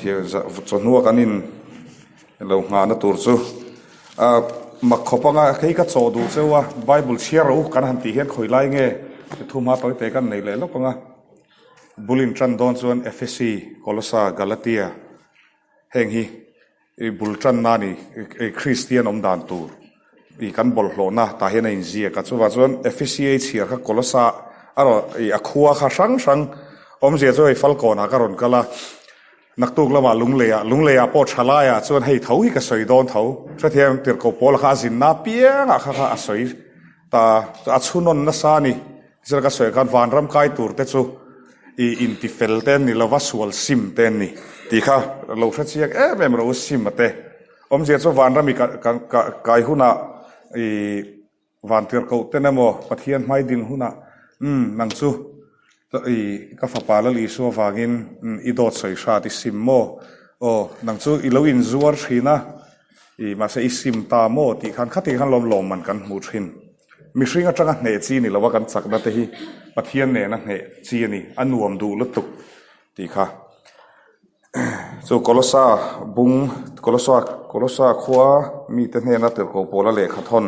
Pathian chawhnua kan in lo nghahna tur chu ah mak khawp anga hei ka chawh duh cheu a bible chhiar rawh u kan han tih hian khawi lai nge thu hma tawi te kan nei leh lawk ang a bul in tan dawn chuan Ephesi Kolosa Galatia heng hi I bul tanna a ni. I Kristian awm dan tur i kan bawlhhlawhna tah hian a inziak a. Chuvang chuan Ephesiai chhiar kha Kolosa a rawn i a khua kha hrang hrang awmzia chu hei Falkawnah ka rawn kal a. Naktuk lamah Lungleiah, Lungleiah pawh tha laiah chuan hei tho hi ka sawi dawn tho. Hrethiam tirhkoh Paula kha a zinna apiangah kha kha a sawi ta a chhunawn nasa a ni. Zira ka sawi khan vanram kai tur te chu i inti fel te an ni lova sual sim te an ni tih kha lo hre chiang em em rawh u sim a te. Awmzia chu vanram i kai hunah i vantirhkoh ten emaw Pathian hmai din hunah umm nang chu i ka fapa Lal Isua vangin i dawt sawi hrat i sim maw aw nang chu i lo inzuar thin a i mahse i sim ta maw tih khan khatih khan lawm lawmman kan hmuh thin. Mihring atanga hneh chi ni lova kan chakna te hi Pathian nena hneh chi a ni, a nuam duh lutuk tih kha. Chu Kolosa bung, Kolosa, Kolosa khua mite hnena tirhkoh pawla lehkha thawn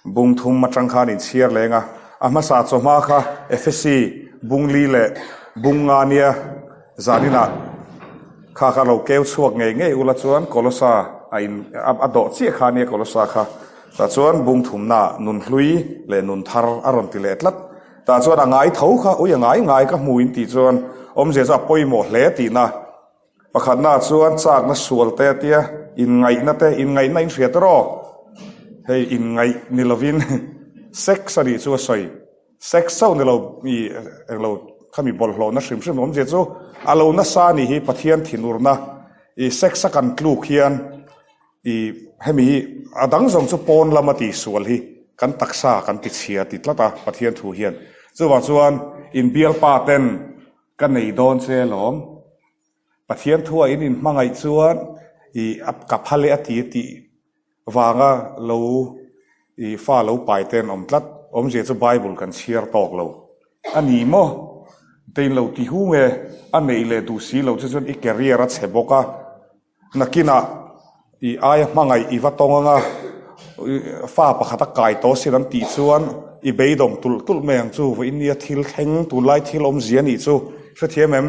bung thum atang khan inchhiar leng a, a hmasa chawhma kha Ephesi bung li leh bung nga nia zaninah kha kha lo keu chhuak ngei ngei ula chuan Kolosa a in a dawh chiah kha nia Kolosa kha. Tah chuan bung thumna nun hlui leh nun thar a rawn ti leh tlat. Tah chuan a ngai tho kha, ui a ngai ngai ka hmu in tih chuan awmzia chu a pawimawh hle tihna. Pakhatna chuan chakna sual te a tia, inngaihna te, inngaihna in hria tawh. Hei inngaih ni lovin sex a nih chu a sawi. Sex chauh ni lo i englo khami bawlhhlawhna hrim hrim awmzia chu a lo nasa a nih hi Pathian thinurna i sex a kan tluk hian I hemi hi a dang zawng chu pawn lama tihsual hi kan taksa kan ti chhia ti tlat a Pathian thu hian. Chuvang chuan in bialpa ten ka nei dawn che alawm. Pathian thua in inhmangaih chuan i ka phal e a ti tih vanga lo i fa lo pai te an awm tlat. Awmzia chu Bible kan chhiar tawk lo a ni maw? Te in lo ti hu nge a neih leh duh si lo che chuan i career a chhe bawk a. Nakinah i aia hmangaih i va tawng anga fa pakhat a kai tawh sin an tih chuan i beidawng tulh tulh mai ang chu. Vawiin nia thil thleng tunlai thil awmzia nih chu hrethiam em?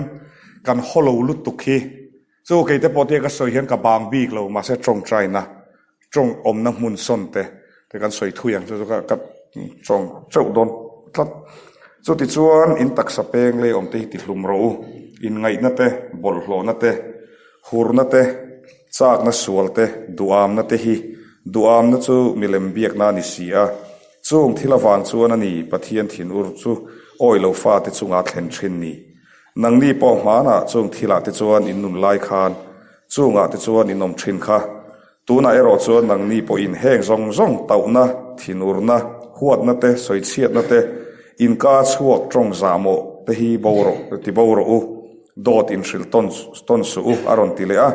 Kan haw lo lutuk hi. Chu keite pawh tia ka sawi hian ka bang bik lo mahse tawngtaina tawng awmna hmun sawn te te kan sawi thui ang chu chu ka tawng teuh dawn tlat. Chutichuan in taksa peng lei awm te hi ti hlum rawh u, inngaihna te, bawlhhlawhna te, hurna te, chakna sual te, duhamna te hi duhamna chu milem biakna a ni si a. Chung thil avang chuan a ni Pathian thinur chu awi lo fate chunga thlen thin ni. Nangni pawh hmanah chung thilah te chuan in nun lai khan Chungah te chuan in awm thin kha. Tunah erawh chuan nangni pawhin heng zawng zawng tauhna, thinurna, huatna te, sawichhiatna te, inka chhuak tawng zahmawh te hi bo rawh, ti bo rawh u. Dawt inhrilh tawn tawn suh u, a rawn ti leh a.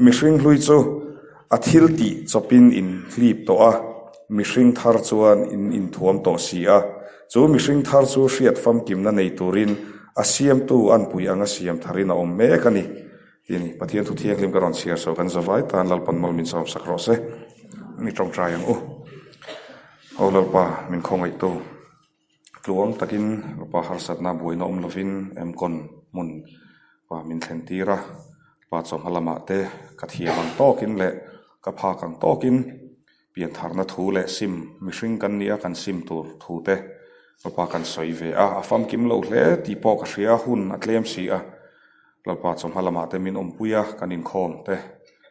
Mihring hlui chu a thil tih chawpin in hlip tawh a, mihring thar chuan in inthuam tawh si a. Chu mihring thar chu hriat famkimna nei turin a siamtu anpui anga siam tharin a awm mek a ni. Ti a ni. Pathian thu thianghlim ka rawn chhiar so kan zavai tan Lalpan mal min sawm sak rawh se. Mi tawngtai ang u. Aw Lalpa min khawngaihtu tluang takin Lalpa harsatna buaina awm lovin Emkawn hmun pa min thlen tir a, Pa chawhma lamah te ka thiam ang tawkin leh ka phak ang tawkin piantharna thu leh sim mihring kan nia kan sim tur thu te Lalpa kan sawi ve a, a famkim loh hle tih pawh ka hria hun a tlem si a. Lalpa chawhma lamah te min awmpui a, kan inkhawm te,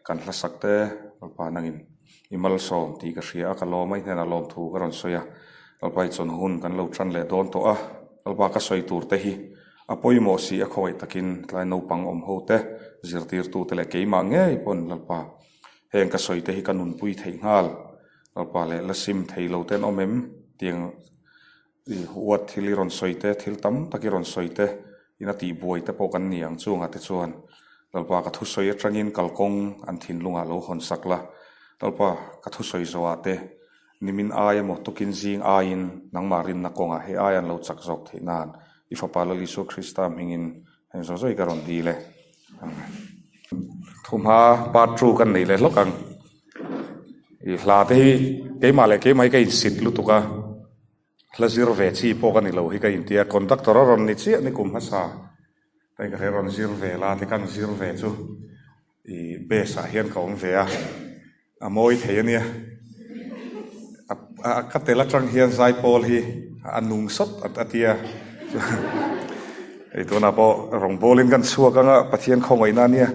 kan hlasak te, Lalpa nangin i malsawm tih ka hria a, ka lawm a, i hnenah lawmthu ka rawn sawi a, Lalpa i chawn hun kan lo tan leh dawn tawh a, Lalpa ka sawi tur te hi a pawimawh si a khawngaih takin tlai naupang awm ho te, zirtirtu te leh keimah ngei pawn Lalpa heng ka sawi te hi ka nunpui theih nghal, Lalpa leh la sim thei lo te an awm em? Tiang. I huat thil i rawn sawi te, thil tam tak i rawn sawi te, ina tihbuai te pawh kan ni ang chungah te chuan Lalpa ka thusawi atangin kalkawng an thinlungah lo hawn sak la. Lalpa ka thusawi zawhah te nimin ai emaw tukin zing aiin nangmah rinna kawngah hei aia an lo chak zawk theih nan i Fapa Lal Isua Krista hmingin heng zawh zawh hi ka rawn dil e. Amen. Thuhma part two kan nei leh hlawk ang. I hla te hi keimah leh keimah hi ka insit lutuk a, hla zir ve chi pawh ka ni lo hi ka intia, conductor a rawn ni chiah ni kum hmasa hei ka hre rawn zir ve la te kan zir ve chu i base ah hian ka awm ve a, a mawi thei a nia. A ka tel atang hian zaipawl hi a nung sawt a tia hei tunah pawh rawngbawlin kan chhuak anga Pathian khawngaihna ania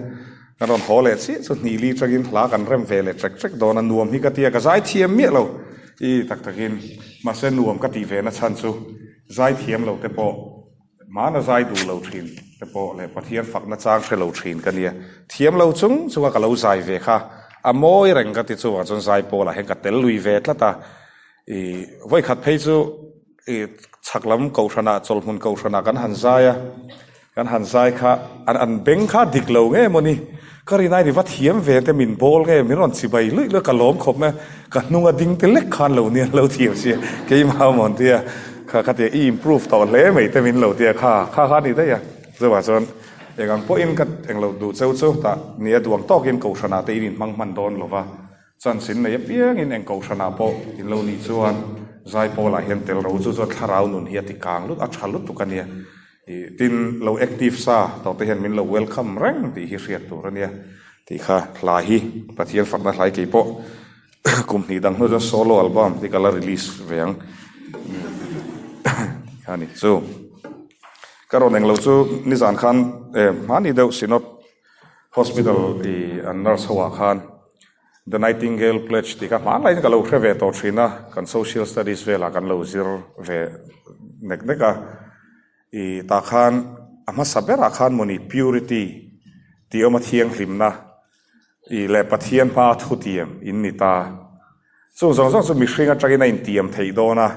kan rawn haw leh chiah chu hnih li tangin hla kan rem ve leh ṭek ṭek dawn a nuam hi ka tia ka zaithiam miah lo i tak takin mahse nuam ka tih ve na chhan chu zaithiam lo te pawh Hmana zai duh lo thin te pawh leh Pathian fakna chang hre lo thin ka nia. Thiam lo chung chunga ka lo zai ve kha a mawi reng ka ti chuvang chuan zai pawlah hian ka tel lui ve tlat a. I vawikhat phei chu i chhak lam kohhranah chawlhmun kohhranah kan han zai a, kan han zai kha an an beng kha dik lo nge maw ni? Ka rin aini va thiam ve te min bawl nge min rawn chibai luih luih a ka lawm khawp mai a, ka hnunga ding te lek khan lo nia lo thiam sia keimah awm tia kha kha tia i improve tawh hle mai te min lo tia kha kha kha ni daih a chuvang chuan eng ang pawhin ka eng lo duh cheu chu tah nia duang tawkin kohhranah te in inhmang hman dawn lova chance in nei apiangin eng kohhranah pawh in lo nih chuan zaipawl ah hian tel ro chu chuan thlarau nun hi a ti kang lut a tha lutuk a nia. Ih tin lo active sa tawh te hian min lo welcome reng tih hi hriat tur a nia tih kha hla hi Pathian fakna hlai kei pawh kum hnih dang hnu chuan solo album tih ka la release ve ang tih kha a ni chu ka rawn englo chu nizan khan eh hmani deuh Synod Hospital ih an nurse ho ah khan The Nightingale Pledge tih kha hmanlaiin ka lo hre ve tawh thin a kan social studies velah kan lo zir ve nek nek a. I tah khan a hmasa berah khan mawni purity tih awm a thianghlimna i leh Pathian hma thutiam in ni ta. Chung zawng zawng chu mihring atangin a intiam theih dawn a,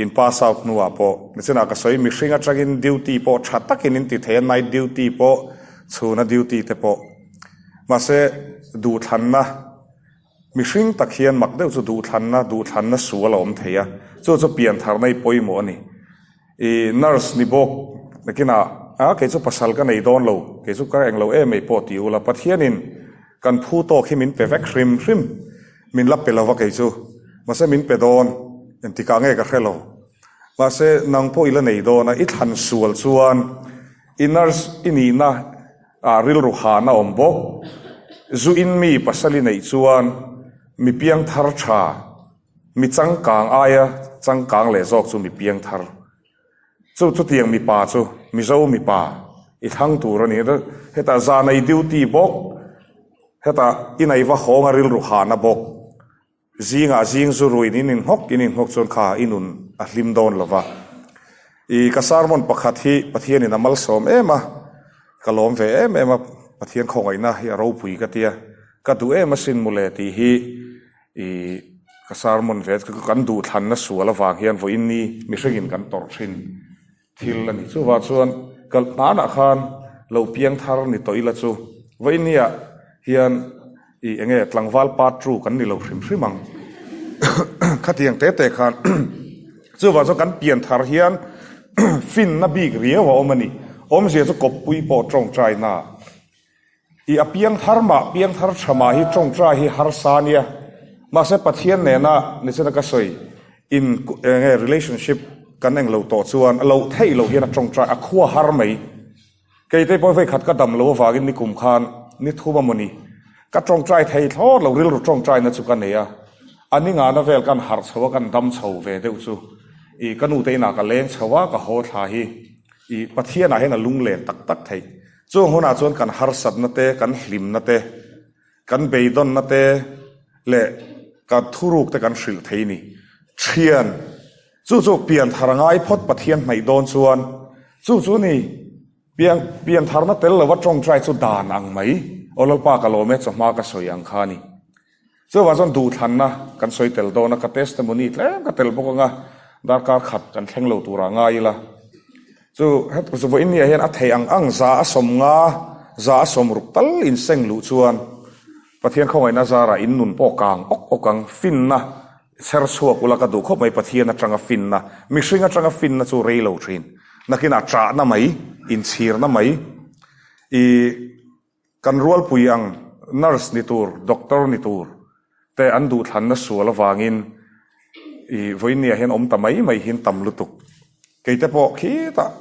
in pass out hnuah pawh nichinah ka sawi mihring atangin duty pawh tha takin in ti thei a, night duty pawh chhuna duty te pawh. Mahse duhthlanna mihring tak hian mak deuh chu duhthlanna duhthlanna sual a awm thei a, chu chu piantharna i pawimawh a ni. I nurse ni bawk nakinah a kei chu pasal ka nei dawn lo, kei chu ka englo em ei pawh ti ula, Pathianin kan phu tawk hi min pe vek hrim hrim, min la pe lova kei chu, mahse min pe dawn, engtikah nge ka hre lo, mahse nang pawh i la nei dawn a, i thlan sual chuan i nurse i nihna ah rilru hahna awm bawk, zu in mi pasal i neih chuan mi piangthar tha. Mi changkang aia changkang leh zawk chu mi piangthar. Chu chutiang mipa chu Mizo mipa i thlang tur a ni. Hetah zanei duty bawk, hetah i nei va hawng a rilru hahna bawk. Zingah zing zu ruin in inhnawk in inhnawk chuan kha i nun a hlim dawn lo va. I ka sermon pakhat hi Pathianin a malsawm em a, ka lawm ve em em a, Pathian khawngaihna hi a ropui ka tia, ka duh em asin mawle tih hi I ka sermon ve kan duhthlanna sual avang hian vawiin ni mihringin kan tawrh thin thil a ni. Chuvang chuan kalh hmanah khan lo piang thar ni tawh ila chu vawiin niah hian i enge tlangval part two kan ni lo hrim hrim ang. Khatiang te te khan chuvang chuan kan pian thar hian finna bik riau a awm a ni. Awmzia chu kawppui pawh tawngtaina I a piangthar mah, piangthar tha mah hi tawngtai hi harsa nia. Mahse Pathian nena nichina ka sawi in enge relationship kan englo tawh chuan a loh theih loh hian a tawngtai a khua har mai. Keite pawh vei khat ka dam lo avangin nikum khan ni thum a mawni ka tawngtai thei thlawt lo rilru tawngtaina chu ka nei a. A ni ngana vel kan harh chho a kan dam chho ve deuh chu i ka nute inah ka leng chho a ka haw thla hi i Pathianah hian a lunglen tak tak theih. Chung hunah chuan kan harsatna te, kan hlimna te, kan beidawnna te leh kan thuruk te kan hrilh thei ni. Thian, chu chu pian thar ngai phawt Pathian hnaih dawn chuan chu chu ni. Pian, pian tharna tel lova tawngtai chu dan ang mai. Aw Lalpa ka lawm e, chawhma ka sawi ang kha ni. Chuvang chuan duhthlanna kan sawi tel dawn a, ka testimony tlem ka tel bawk ang a, darkar khat kan thleng lo turah ngai ila. Chu het vawiin niah hian a thei ang ang za a 50, za a 60 tal inseng luh chuan Pathian khawngaihna zarah in nun pawh kang awk awk ang, finna chher chhuak ula ka duh khawp mai Pathian atanga finna, mihring atanga finna chu rei lo thin, nakinah chahna mai, inchhirna mai, i kan rualpui ang. Nurse ni tur, Doctor ni tur te an duhthlanna sual avangin i vawiinniah hian awm ta mai mai hian tam lutuk. Keite pawh khitah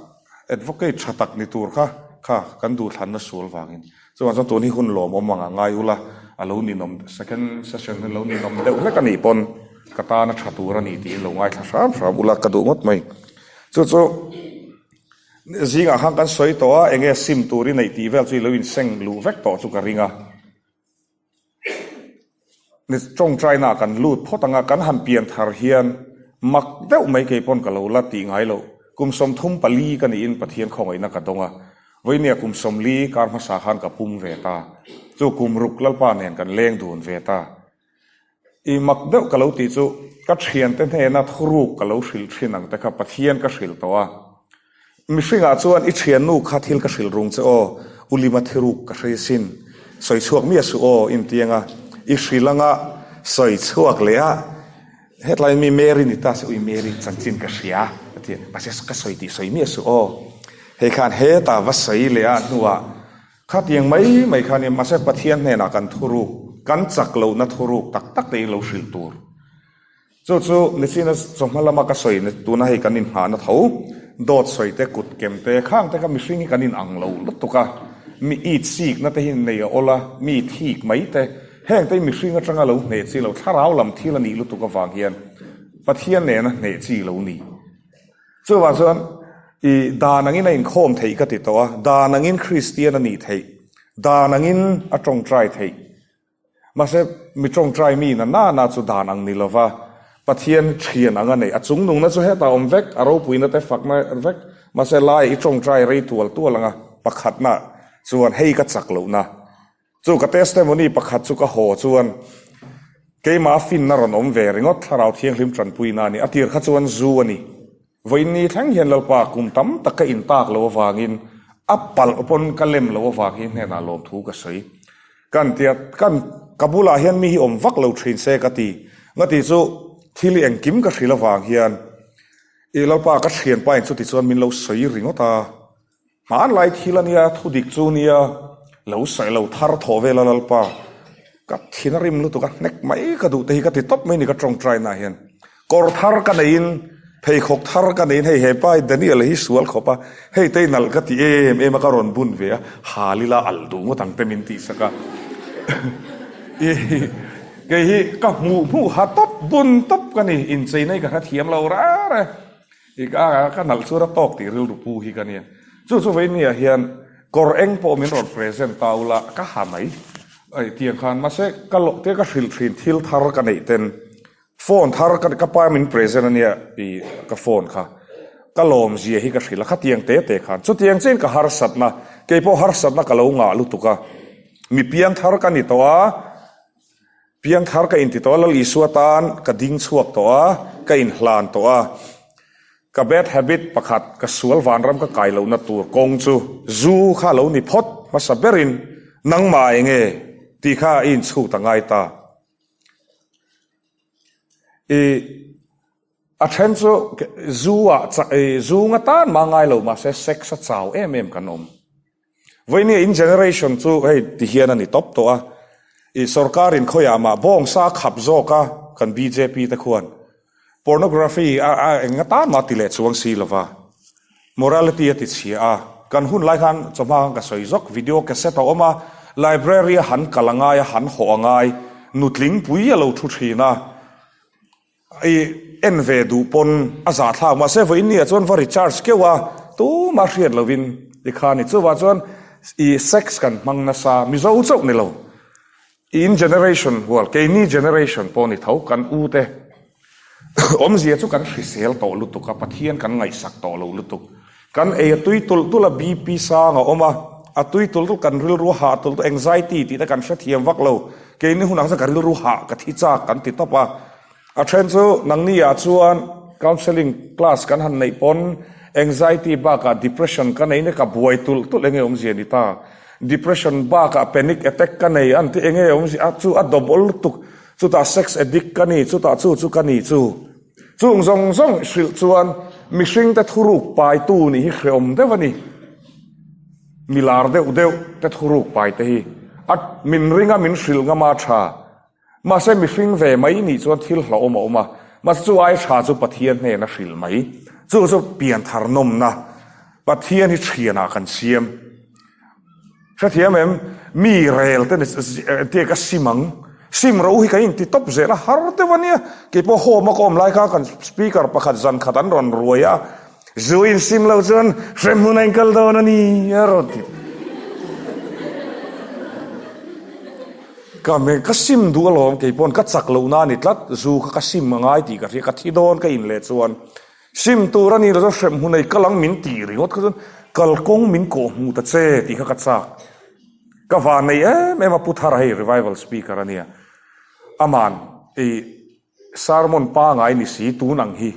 Advocate tha tak ni tur kha kha kan duhthlanna sual vangin. Chuvang chuan tun hi hun lawmawm ang a ngai ula, a lo ninawm second session hi lo ninawm deuh hlek a nih pawn ka tana tha tur a ni tiin lo ngaithla hram hram ula ka duh ngawt mai. Chu chu zingah khan kan sawi tawh a, enge sim tur i neih tih vel chu i lo inseng luh vek tawh chu ka ring a. Ni tawngtaina ah kan lut phawt ang a, kan han pian thar hian mak deuh mai kei pawn ka lo la tih ngai loh. Kum 34 ka niin Pathian khawngaihna ka dawng a, vawinia kum 40 kar hmasa khan ka pum ve ta. Chu kum ruk Lalpa nen kan leng dun ve ta. I mak deuh ka lo tih chu ka thiante hnena thuruk ka lo hrilh thin ang te kha Pathian ka hrilh tawh a. Mihringah chuan i thiannu kha thil ka hrilh rung che aw, U Lima thiruk ka hre sin, sawi chhuak miah suh aw intiang a, i hrilh anga sawi chhuak leh a, hetlai mi Mary ni ta se ui Mary chanchin ka hria a ti a, mahse ka sawi tih sawi miah suh aw, hei khan hetah va sawi leh a hnuah khatiang mai mai kha nia, mahse Pathian hnenah kan thuruk, kan chak lohna thuruk tak tak te hi lo hrilh tur. Chu chu Nicina chawhma lama ka sawi tuna hei kan inhnahna tho, dawt sawi te, kut kem te, khang te kha mihring hi kan inang lo lutuk a, mi it sikna te hi nei a awl a, mi thik mai te, heng te hi mihring atanga lo hneh chi lo, thlarau lam thil a nih lutuk avang hian Pathian nena hneh chi lo ni. Chuvang chuan i dan angin a inkhawm theih ka ti tawh a, dan angin Kristian a nih theih, dan angin a tawngtai theih, Mahse, mi tawngtai mi na na na chu dan ang ni lova, Pathian thian ang a neih. A chungnungna chu hetah awm vek, a ropuina te fakna vek. Mahse, lai i tawngtai rei tual tual ang a, pakhatna chuan hei ka chak lohna. Chu ka testimony pakhat chu ka haw chuan keimah a finna rawn awm ve ringawt, Thlarau Thianghlim tanpuina a ni. A tir kha chuan zu a ni. Vawiinni thleng hian Lalpa kum tam tak ka intak lo avangin a palh pawn ka lem lo avang hi hnenah lawmthu ka sawi. Kan tia kan ka bulah hian mi hi awm vak lo thin se ka ti. Ngati chu thil i engkim ka hrilh avang hian i Lalpa ka thianpa in chuti chuan min lo sawi ringawt a. Hmanlai thil a nia, thu dik chu nia, lo sawi lo thar thawh vel a Lalpa, ka thin a rim lutuk a, hnek mai ka duh te hi ka ti tawp mai ni ka tawngtai naah hian. Kawr thar ka neiin, pheikhawk thar ka neiin hei hepa hi Daniel hi sual khawp a, hei te nalh ka ti em em a ka rawn bun ve a, hal ila alh duh ngawt ang te min tih sak a. Kei hi ka hmuh hmuh ha tawp bun tawp ka ni, incheina hi ka hrethiam lo rar e. I ka ka nalh chu ra tawk tih rilru pu hi ka nia. Chu chu veinia hian kawr eng pawh min rawn present ta ula ka ha mai. Ai tiang khan mahse ka lawh te ka hrilh thin thil thar ka neih ten phone thar ka ka pa min present ania i ka phone kha ka lawm zia hi ka hrilh a khatiang te te khan chutiang chian ka harsatna keipawh harsatna ka lo ngah lutuk a mi piang thar ka ni tawh a. Piangthar ka inti tawh a, Lal Isua tan ka ding chhuak tawh a, ka inhlan tawh a. Ka bad habit pakhat, ka sual vanram ka kai lohna tur kawng chu zu kha lo ni phawt hmasa berin nangmah eng nge tih kha i inchhut a ngai ta. I a then chu zu ah zu nga tan mah ngai lo mahse sex a chau em em kan awm. Vawinia in generation chu hei ti hian a ni tawp tawh a, i sorkar in khawiah mah bawngsa a khap zawk a kan bjp te khuan pornography a a eng atan mah ti leh chuang si lova morality a ti chhia a, kan hun lai khan chawhma khan ka sawi zawk video cassette a awm a, library a han kal a ngai a han hawh a ngai nutling pui a lo thu thin a. I en ve duh pawn a zahthlak mahse vawiin ni ah chuan va recharge keuh a tumah hriat lovin ti kha a ni. Chuvah chuan i sex kan hmang nasa Mizo chauh ni lo in generation hual keini generation pawh ni tho kan u te awmzia chu kan hrisel tawh lutuk a Pathian kan ngaihsak tawh lo lutuk kan ei a tui tulh tulh a BP sang a awm a a tui tulh tulh kan rilru a hah tulh tulh anxiety tih te kan hrethiam vak lo keini hunah chuan ka rilru hah ka thi chak kan ti tawp a. A then chu nangni ah chuan counselling class kan han neih pawn anxiety bakah depression ka nei nek a buai tulh tulh enge awmzia ni ta. Depression bakah panic attack ka nei an ti enge awmzia a chu a double lutuk chutah sex addict ka ni chutah chu chu ka ni chu. Chung zawng zawng hrilh chuan mihring te thuruk paitu nih hi hrehawm deuh a ni. Mi lar deuh deuh te thuruk pai te hi. A min ring a min hrilh ngam a tha. Mahse mihring ve mai nih chuan thil hlauhawm a awm a, mahse chu ai tha chu Pathian hnen a hrilh mai. Chu chu pianthar nawmna Pathian hi thianah kan siam. Hrethiam em? Mi rel te entir ka sim ang. Sim ro hi kan inti tawp zel a, har deuh a nia. Keipawh home a ka awm lai kha kan speaker pakhat zan khat an rawn ruai a, zu in sim loh chuan hremhmun a inkal dawn a ni a rawn ti. Ka me ka sim duh alawm keipawn ka chak loh na a ni tlat, zu kha ka sim a ngai tih ka hria, ka thi dawn ka in leh chuan sim tur a ni lo chuan hrem hmun ei kal ang min tih ringawt kha chuan kalkawng min kawh hmuh ta che tih kha ka chak. Ka van nei em em a Pu Thara hei revival speaker a nia, aman i sermon pangai ni si tun ang hi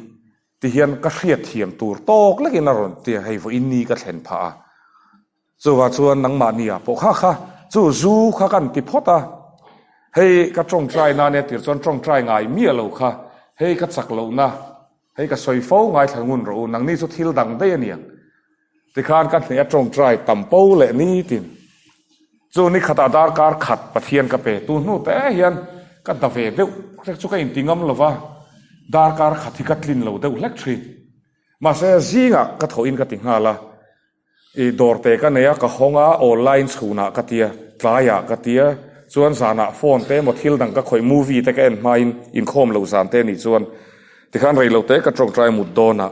ti hian ka hriatthiam tur tawk lekin a rawn tia hei vawiin ni ka thlen phah a. Chuvah chuan nangmahni ah pawh kha kha chu zu kha kan ti phawt a, hei ka tawngtai na ania tir chuan tawngtai ngai miah lo kha, hei ka chak lohna, hei ka sawi fo ngaithla ngun rawh u, nangni chu thil dang daih aniang. Tikhan ka hneh a tawngtai tam po leh nitin. Chu ni khatah darkar khat Pathian ka pe tu hnu te hian ka da ve deuh hlek chu ka inti ngam lova, darkar khat hi ka tlin lo deuh hlek thin. Mahse zingah ka thawhin ka ti nghal a. I dawrte ka nei a, ka hawng a, online chhunah ka tia, tlaiah ka tia, chuan zanah phone te emaw thil dang ka khawih, movie te ka en hmain inkhawm loh zan te anih chuan tikhan reilote ka tawngtai mut dawnah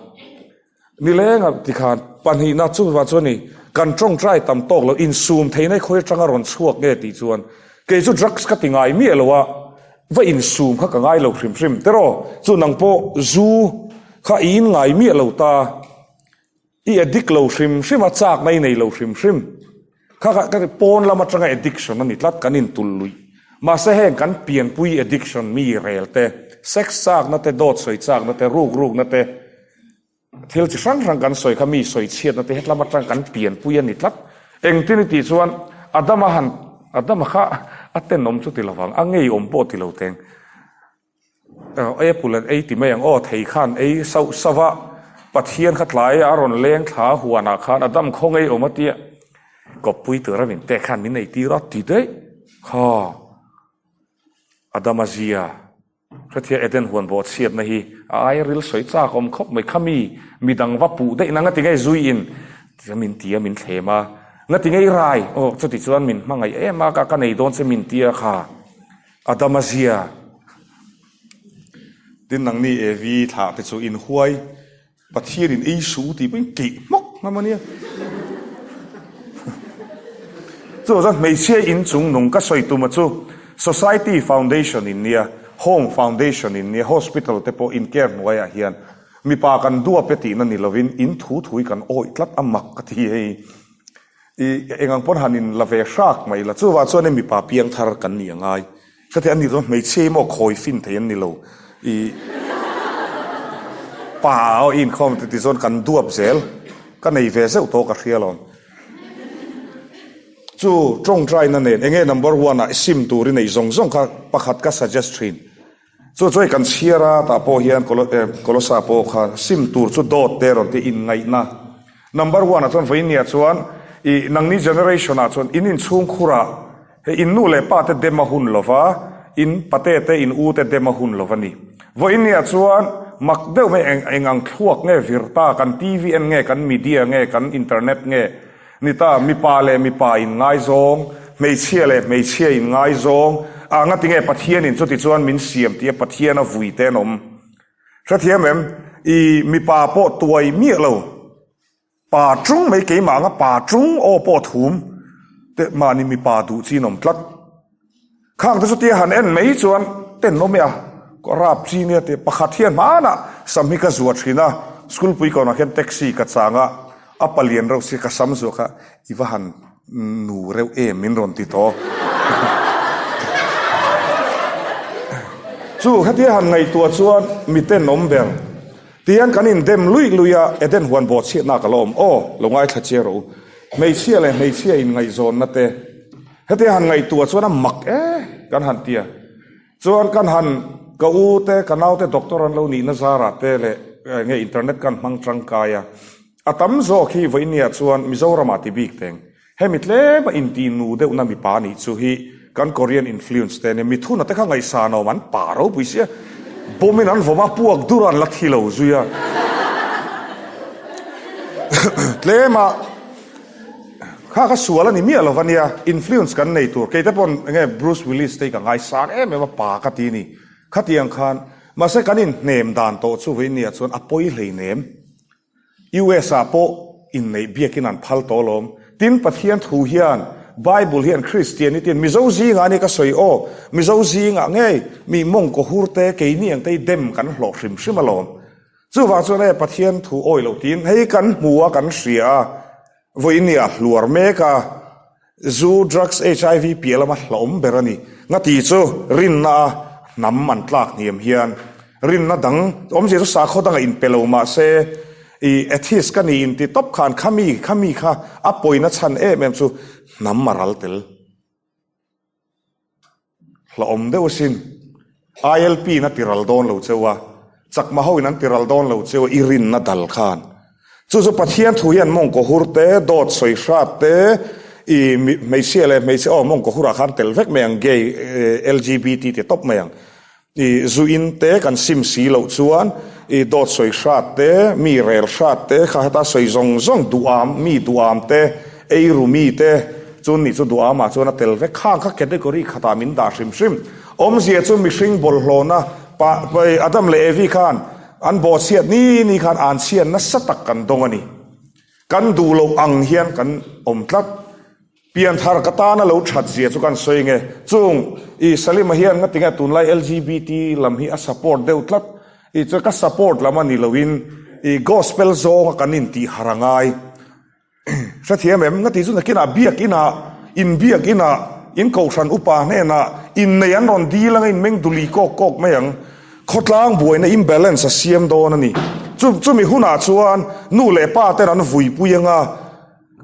nileng a tikhan pahnihna chuvang chuan ni kan tawngtai tam tawk lo insum theihna i khawi atanga rawn chhuak nge tih chuan kei chu drugs ka ti ngai miah lo a, va insum kha ka ngai lo hrim hrim tiraw chu nang pawh zu kha i in ngai miah lo ta. I addict lo hrim hrim a, chakna i nei lo hrim hrim. Kha kha ka ti pawn lam atanga addiction a ni tlat, kan intul luih. Mahse heng kan pianpui addiction mi rel te, sex chakna te, dawt sawi chakna te, ruk rukna te, thil chi hrang hrang kan sawi kha mi sawi chhiatna te hetlam atang kan pianpui a ni tlat. Engtin i tih chuan Adama han, Adama kha a tenawm chu ti lovang, a ngeiawm pawh ti lo teng. Apple an ei ti mai ang aw, thei khan ei sauh sauh a, Pathian kha tlai a rawn leng thla huanah khan a dam khaw ngei awm a tia, kawppui tura min pek khan min ei tir a ti daih kha Adama zia hretia Eden huan bawh chhiatna hi a aia ril sawi chak awm khawp mai kha mi midang va puh daih nang a ti ngei zui in min ti a min thlem a nga ti ngei rai aw chuti chuan min hmangaih em a ka nei dawn che min tia kha. Adama zia. Tin nangni Evi thlah te chu inhuai Pathian in ei su tih pawhin keih hmawk ngam a nia. Chuvang chuan hmeichhia in chung nung ka sawi tuma chu Society Foundation in nia, Home Foundation in nia, Hospital te pawh in care hnuaiah hian mipa kan duap e tihna ni lovin in thu thui kan awih tlat a mak ka ti hei. I eng ang pawn han in la ve hrak mai la, chuvang chuan in mipa piang thar kan nih a ngai. Hre thei an nih chuan hmeichhia hi maw khawi fin thei an ni lo. I pa aw i inkhawm te ti chuan kan duap zel. Ka nei ve zeuh tawh ka hria alawm. Chu tawngtaina nen enge number one ah i sim tur i neih zawng zawng kha pakhat ka suggest thin. Chu chu hei kan chhiar a, tah pawh hian Kolosa pawh kha sim tur chu dawt te rawn ti inngaihna. Number one ah chuan vawinia chuan i nangni generation ah chuan in inchhung khurah hei in nu leh pa te dem a hun lova, in pate te in u te dem a hun lova ni. Vawinia chuan mak deuh mai eng eng ang thluak nge vir ta, kan TV en nge, kan media nge, kan internet nge, Ni ta, mipa leh mipa in ngaizawng, hmeichhia leh hmeichhia in ngaizawng, ah ngati nge Pathianin chuti chuan min siam tih a Pathian a vui te an awm. Hrethiam em? I mipa pawh tuai miah lo, pa tung mai keimah anga pa tung aw pawh thum te mahni mipa duh chin awm tlat. Khang te chu tia han en mai chuan tenawm e a, rap chi nia tih pakhat hian hmanah sam hi ka zuah thin a, school pui kawnah khian taxi ka chang a, a palian reuh si ka sam zuah kha i va han nu reuh em min rawn ti tawh. Chu hetia han ngaihtuah chuan mi tenawm ber tihian kan indem luih luih a, Eden huan bawhchhiatna ka la awm aw, lo ngaithla chiang rawh u, hmeichhia leh hmeichhia inngaihzawnna te, Heti han ngaihtuah chuan a mak e kan han ti a. Chuan kan han ka u te ka nau te doctor an lo nihna zarah te leh enge internet kan hmang tangkai a. A tam zawk hi vawinia chuan Mizoramah ti bik teng. Hemi tlema inti nu deuhna mipa nih chu hi kan Korean influence te ania, mithuna te kha ngaihsan awm an pa ropui sia, bomb in an vawm a, puak dur an la thi lo zui a. Tlema kha kha sual a ni miah lo va nia, influence kan nei tur, kei te pawn enge Bruce Willis te hi ka ngaisang em em a, pa ka ti ni, khatiang khan, mahse kan inhnem dan tawh chu vawiin nia chuan a pawi hleinem. US ah pawh inneih biakin an phal tawh alawm. Tin, Pathian thu hian, Bible hian Christianity in Mizo zingah a ni ka sawi aw, Mizo zingah ngei mi mawngkaw hur te, keini ang te hi dem kan hlawh hrim hrim alawm. Chuvang chuan e Pathian thu awi loh tiin hei kan hmu a, kan hria a, vawiin a hluar mek a. Zu, drugs, hiv piah lama hlauhawm ber a ni. Ngati chu rinna a hnam an tlak hniam hian rinna dang awmzia chu sakhaw dangah inpe lo mah se i atheist ka ni inti tawp khan khami khami kha a pawina chhan em em chu hnam a ral tel. Hlauhawm deuh asin. ILP in a ti ral dawn lo cheu a, Chakma ho in an ti ral dawn lo cheu a, i rinna dal khan. Chu chu Pathian thu hian mawngkaw hur te, dawt sawi hrat te, i hmeichhia leh hmeichhe aw mawngkaw hurah khan tel vek mai ang, gay, LGBT ti tawp mai ang. I zu in te kan sim si loh chuan i dawt sawi hrat te, mi rel hrat te kha heta sawi zawng zawng duham, mi duham te, ei ru mi te chu nih chu duhamah chuan a tel vek. Khang kha category khatah min dah hrim hrim. Awmzia chu mihring bawlhhlawhna pa Adam leh Evi khan an bawhchhiat ni ni khan an chhiat nasa tak kan dawng a ni. Kan duh loh ang hian kan awm tlat. Pianthar ka tana lo that zia chu kan sawi nge. Chung i Salima hian nga tinge tunlai LGBT lam hi a support deuh tlat. I chu ka support lam a ni loin i gospel zawnga kan intih har a ngai. Hrethiam em? Nga ti chu nakinah biakinah, inbiakinah, in kohhran upa hnenah innei an rawn dil anga inmeng duli kawk kawk mai ang. Khawtlang buaina imbalance a siam dawn a ni. Chu chumi hunah chuan nu leh pa ten an vuipui anga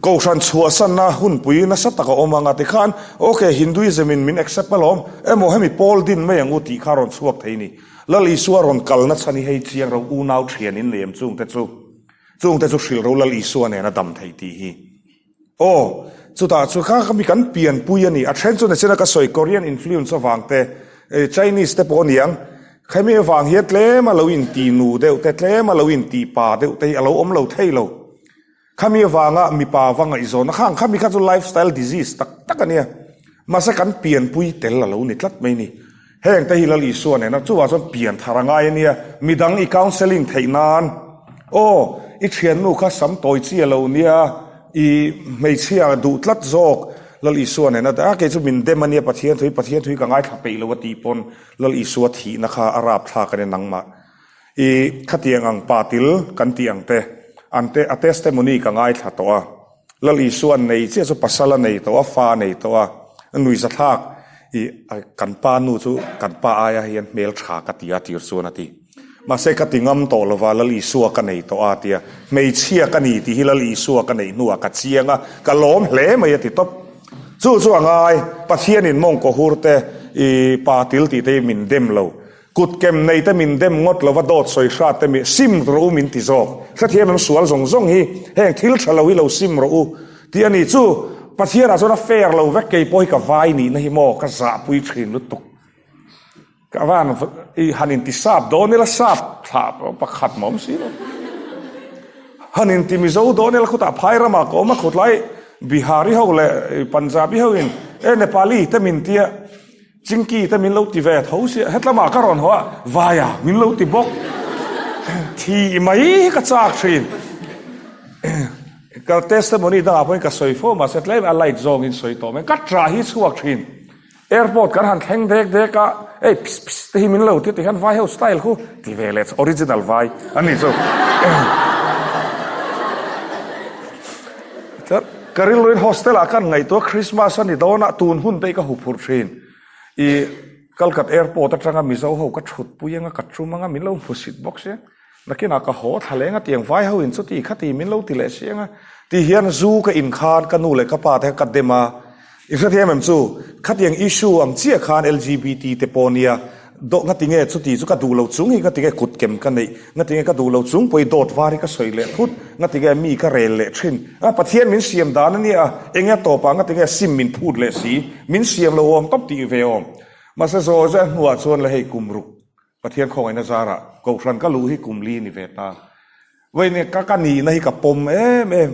Kohhran chhuahsanna hunpui nasa tak a awm ang a tikhan ok Hinduism in min accept alawm emaw hemi pawl din mai ang u tih kha a rawn chhuak thei ni. Lal Isua rawn kalna chhan hi hei chiang ro unau thian in nei em chungte chu chungte chu hrilh ro Lal Isua nen a dam thei tih hi. Aw chutah chu kha kha mi kan pianpui a ni a then chu nachina ka sawi Korean influence avang te Chinese te pawh a niang khemi avang hian tlem a lo inti nu deuh te tlem a lo inti pa deuh te hi a lo awm lo thei lo. Khami avanga mipa va ngaihzawn a khang khami kha chu lifestyle disease tak tak a nia. Mahse kan pianpui tel a lo ni tlat mai ni. Heng te hi Lal Isua nena chuvah chuan pian thar a ngai a nia. Midang i counselling theih nan aw i thiannu kha sam tawi chi a lo nia i hmeichhia duh tlat zawk Lal Isua nena a kei chu min dem a nia Pathian thu hi Pathian thu hi ka ngaithla peih lo a tih pawn Lal Isua thihna kha a rapthlak a nia nangmah. I khatiang ang pa til kan tih ang te, an te a testimony ka ngaithla tawh a. Lal Isua an nei chiah chu pasal a nei tawh a, fa a nei tawh a, a nuihzathlak i kan pa nu chu kan pa aia hian hmel tha ka ti a tir chuan a ti. Mahse ka ti ngam tawh lova Lal Isua ka nei tawh a a ti a, hmeichhia ka ni tih hi Lal Isua ka neih hnuah ka chiang a, ka lawm hle mai a ti tawp. Chu chu a ngai, Pathianin mawngkaw hur te i pa til tih te hi min dem lo. Kut kem nei te min dem ngawt lova dawt sawi hrat te mi sim rawh u min ti zawk. Hrethiam em sual zawng zawng hi heng thil tha lo hi lo sim rawh u tih a ni chu Pathian ah chuan a fair lo vek kei pawh hi ka vai nihna hi maw ka zahpui thin lutuk. Ka van i han inti sap dawn ila sap thlah pakhat mah awm si lo. Han inti Mizo dawn ila khutah phai ramah ka awm a khutlai Bihari ho leh Punjabi ho in e Nepali te min tia. Chingki te min lo ti ve tho sia, hetlamah ka rawn haw a, Vaia min lo ti bawk. Thih mai hi ka chak thin. Ka testimony dangah pawhin ka sawi fo mahse tlem a light zawngin sawi tawh mai. Ka ṭah hi chhuak thin. Airport kan han thleng dek dek a, ei pss pss te hi min lo ti ti hian vai ho style khu ti ve leh original vai a ni chu. Ka rilruin hostel ah kan ngaihtuah Christmas a ni dawn a, tun hun te hi ka huphurh thin. I Kalkat airport atanga Mizo ho ka thut pui anga ka tum anga min lo hmusit bawk sia. Nakinah ka haw thla leng a tiang vai ho in chuti khati min lo ti leh si anga. Ti hian zu ka in khan ka nu leh ka pa te kha ka dem a. I hrethiam em chu? Khatiang issue ang chiah khan LGBT te pawh nia. Dawt ngatinge chuti chu ka duh lo chung hi ngatinge kut kem ka neih, ngatinge ka duh lo chung pawh hi dawt var hi ka sawi leh thut, ngatinge mi ka rel leh thin. A Pathian min siam dan a nia, enge a tawpah ngatinge sim min phut leh si, min siam lo awm tawp tih ve awm. Mahse zawi zawi a hnuah chuan le hei kum ruk Pathian khawngaihna zarah Kohhran ka luh hi kum li ni ve ta. Vawiin ka ka nihna hi ka pawm em em.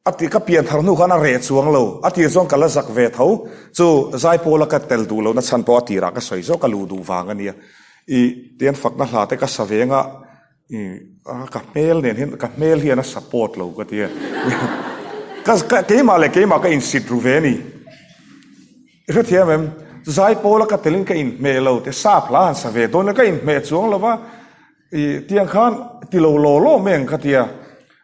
A ti, ka pian thar hnu khan a reh chuang lo. A tir chuan ka la zak ve tho. Chu Zaipawla ka tel duh lohna chhan pawh a tirah ka sawi zawk, ka luh duh vang a nia. I tian fakna hla te ka sa ve anga, i a ka hmel nen hian, ka hmel hian a support lo ka ti a. Ka ka keimah leh keimah ka insit ru ve a ni. I hrethiam em? Zaipawla ka telin ka inhmeh lo te, sap hla han sa ve dawn ila ka inhmeh chuang lo va. I tiang khan ti lo law law mai ang ka ti a.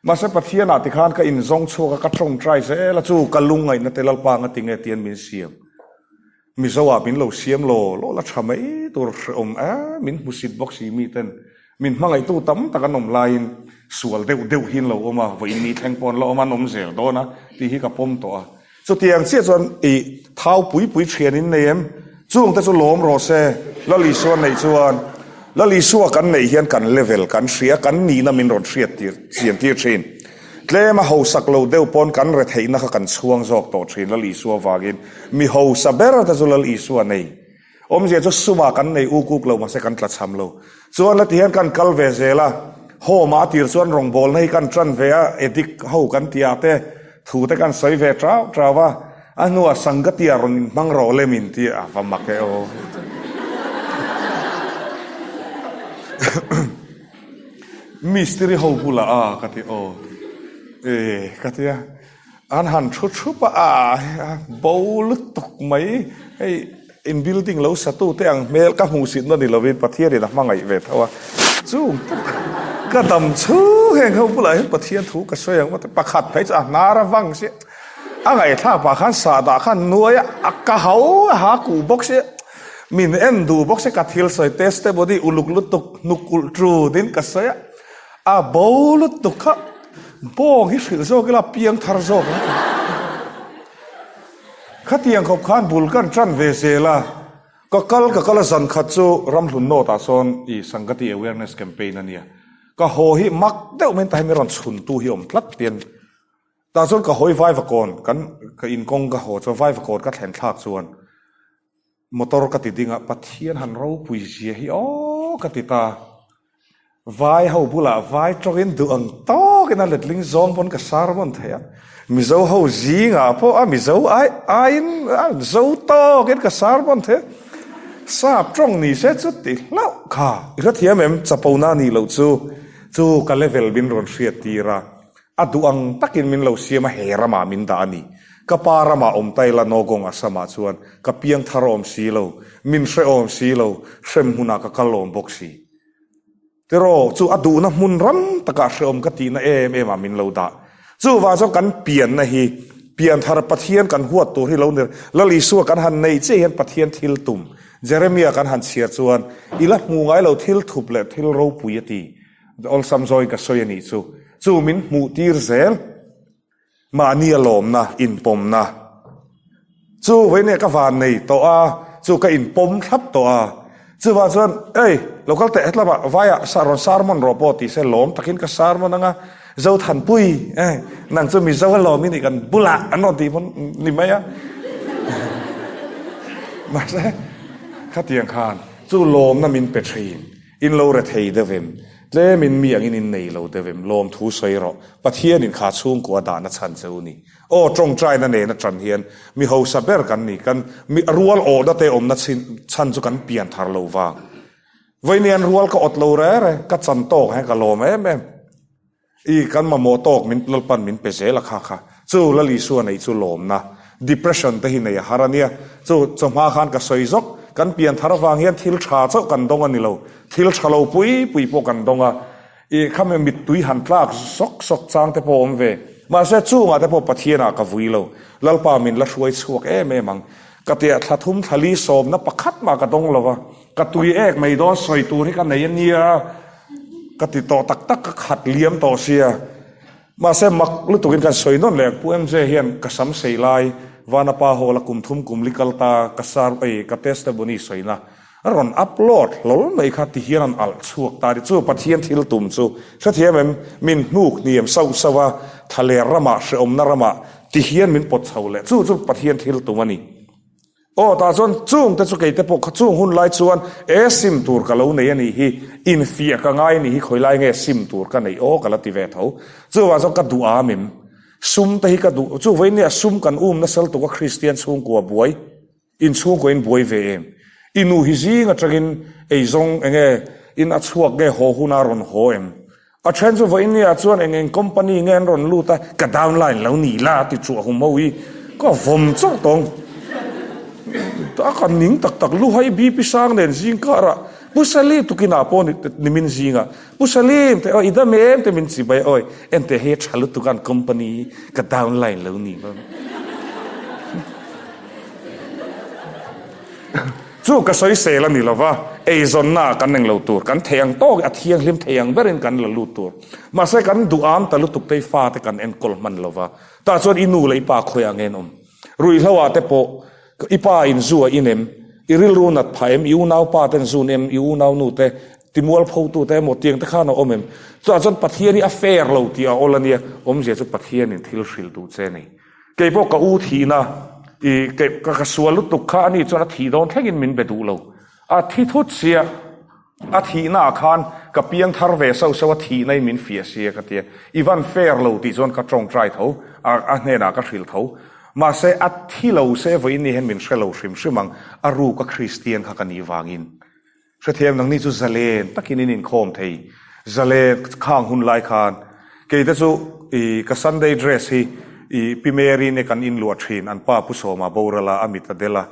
Mahse Pathianah ti khan ka inzawng chhuak a, ka tawngtai zel a, chu ka lungngaihna te Lalpa anga ti nge tian min siam. Mizo ah min lo siam law law la tha mai tur hrehawm e, min hmusit bawk si mi ten. Min hmangaihtu tam tak an awm laiin sual deuh deuh hi an lo awm a, vawiin ni thleng pawh an la awm a, an awm zel dawn a tih hi ka pawm tawh a. Chutiang chiah chuan i thau pui pui thian in nei em? Chungte chu lawm rawh se. Lal Isua neih chuan Lal Isua kan neih hian kan level kan hria, kan nihna min rawn hriat tir chian tir thin. Tlem a hausak lo deuh pawn kan retheihna kha kan chhuang zawk tawh thin Lal Isua vangin. Mi hausa ber te chu Lal Isua nei. Awmzia chu sumah kan nei uk uk lo mahse kan tlachham lo. Chuan la ti hian kan kal ve zel a, home ah a tir chuan rawngbawlna hi kan tan ve a, addict ho kan tih ah te thu te kan sawi ve trau trau a, a hnuah Sangati ah rawn inhmang rawh le min ti a, va mak e aw. Mistiri ho bulah a ka ti aw e ka ti a. An han thu thup a, a bo lutuk mai. Hei in building lo satu te ang hmel ka hmuh sitna ni lovin Pathianin a hmangaih ve tho a. Chung ka dam chhung heng ho bulah hian Pathian thu ka sawi ang pakhat phei chu a hnar a vang si. A ngaihthlak pah khan sahdah khan nuai a, a ka hau a ha kuh bawk si. Min en duh bawk si ka thil sawi testimony uluk lutuk hnuk ulh ṭutin ka sawi a. A bo lutuk kha bawng hi hrilh zawk ila piang thar zawk ang tih. Khatiang khawp khan bul kan tan ve zel a, ka kal ka kal a zan khat chu Ramhlun North ah sawn i Sangati Awareness Campaign a nia. Ka haw hi mak deuh mai ta hi min rawn chhun tu hi awm tlat tian tah chuan ka hawi Vaivakawn kan ka inkawng ka haw chuan Vaivakawn ka thlen thlak chuan Motor ka ti ding a, Pathian han ropui zia hi aw ka ti ta. Vai ho bulah vai tawngin duh ang tawkin a letling zawng pawn ka sermon thei a. Mizo ho zingah pawh a Mizo ai aiin a zo tawkin ka sermon thei a. Sap tawng ni se chu ti hlauh kha. I hrethiam em? Chapona nih loh chu chu ka level min rawn hriat tir a. A duh ang takin min lo siam a, he ramah min dah a ni. Ka pa ramah awm ta ila Nogong Assamah chuan ka piang thar awm si lo, min hre awm si lo, hrem hmunah ka kal awm bawk si. Tiraw, chu a duhna hmun ram takah hreawm ka tihna em em ah min lo dah. Chuvang chuan kan pianna hi pianthar Pathian kan huat tur hi lo ni. Lal Isua kan han neih chiah hian Pathian thil tum, Jeremia kan han chhiar chuan i la hmu ngai lo thil thup leh thil ropui a ti. Awlsam zawi ka sawi a nih chu. Chu min hmuh tir zel. Mahni a lawmna, inpawmna. Chu vawiin ka van nei tawh a, chu ka inpawm thlap tawh a. Chuvang chuan, Ei, lo kal teh hetlama vaiah rawn sermon rawh pawh tih se lawm takin ka sermon ang a. Zothanpui, eh, nang chu Mizo a lawm i nih kan bulah an rawn tih pawn ni mai a. Mahse, khatiang khan chu lawmna min pe thin. In lo rethei deuh em? Tlemin mi angin in nei lo deuh em? Lawmthu sawi rawh. Pathianin kha chhungkua dahna chhan che u ni. Aw, tawngtaina nena tan hian mi hausa ber kan ni. Kan mi rual awhna te awmna chhan chu kan pian thar lo vang. Vawiin rual ka awt lo re re, ka chan tawk he ka lawm em em. I kan mamawh tawk min Lalpan min pe zel a kha kha. Chu Lal Isua neih chu lawmna. Depression te hi nei a har a nia. Chu chawhma khan ka sawi zawk. Kan pian thar avang hian thil tha chauh kan dawng a ni lo. Thil tha lo pui pui pawh kan dawng a. I khami mittui han tlak sawk sawk chang te pawh awm ve. Mahse chungah te pawh Pathianah ka vui lo. Lalpa min la hruai chhuak em em ang. Ka tiah thla thum thla li sawmna pakhat mah ka dawng lo va. Ka tui ek mai dawn sawi tur hi ka nei a nia. Ka ti tawh tak tak ka khat liam tawh sia. Mahse mak lutukin kan sawi nawn leh Pu MJ hian ka sam sei lai Vanapa Hall a kum thum kum li kal ta ka sar ei ka testimony sawina. A rawn upload hlawl mai kha ti hian an alh chhuak ta a ni. Chu Pathian thil tum chu hrethiam em? Min hnuk hniam sauh sauh a, thlaler ramah, hrehawmna ramah ti hian min pawt chho leh. Chu chu Pathian thil tum a ni. Aw tah chuan chung te chu kei te pawh kha chung hun lai chuan e sim tur ka lo nei a nih hi, infiah ka ngai a nih hi khawi lai nge sim tur ka neih aw ka la ti ve tho. Chuvang chuan ka duh am em? Sum te hi ka duh, chu vawiin sum kan um nasal tuk a Kristian chhungkua buai. In chhungkaw in buai ve em? I nu hi zing atangin eizawng enge in a chhuak nge haw huna rawn haw em? A then chu vawiin nia chuan eng eng company nge an rawn lut a, ka downline lo ni la ti chuah hum ho hi ka vawm chauh tawng. A ka ning tak tak luhai BP sang nen zing karah Pu Salim tukinah pawh nimin zingah Pu Salim te aw i dam em te min chibai awi enteh hei a tha lutuk an company hi ka downline lo ni bawk. Chu ka sawi sel a ni lo va, eizawnna ah kan englo tur, kan thei ang tawk a thianghlim thei ang berin kan la lut tur. Mahse kan duh am ta lutuk te i fate kan enkawl hman lo va, tah chuan i nu leh i pa khawiah nge an awm? Ruihhlo ah te pawh I pa in zu a in em? I rilru nat phah em? I unau pa ten zun em? I unau nu te timual pho tu te emaw tiang te khan a awm em? Chutah chuan Pathian hi a fair lo tih a awl a nia, awmzia chu Pathian in thil hrilh duh che nei. Kei pawh ka u thihna i kei ka sual lutuk kha ani chuan a thih dawn thlengin min be duh lo. A thi thut sia. A thihna ah khan ka piang thar ve sauh sauh a thihna in min fiah sia ka tia. I van fair lo tih chuan ka tawngtai tho, a a hnenah ka hrilh tho. Mahse a thi lo se vawiin ni hian min hre lo hrim hrim ang, a ruk a Kristian kha ka nih vangin. Hrethiam nangni chu zalen takin in inkhawm thei, zalen khang hun lai khan kei te chu i ka Sunday dress hi i Pi Mary ne kan inluah thin, an pa Pu Sawma boral a, a mit a del a,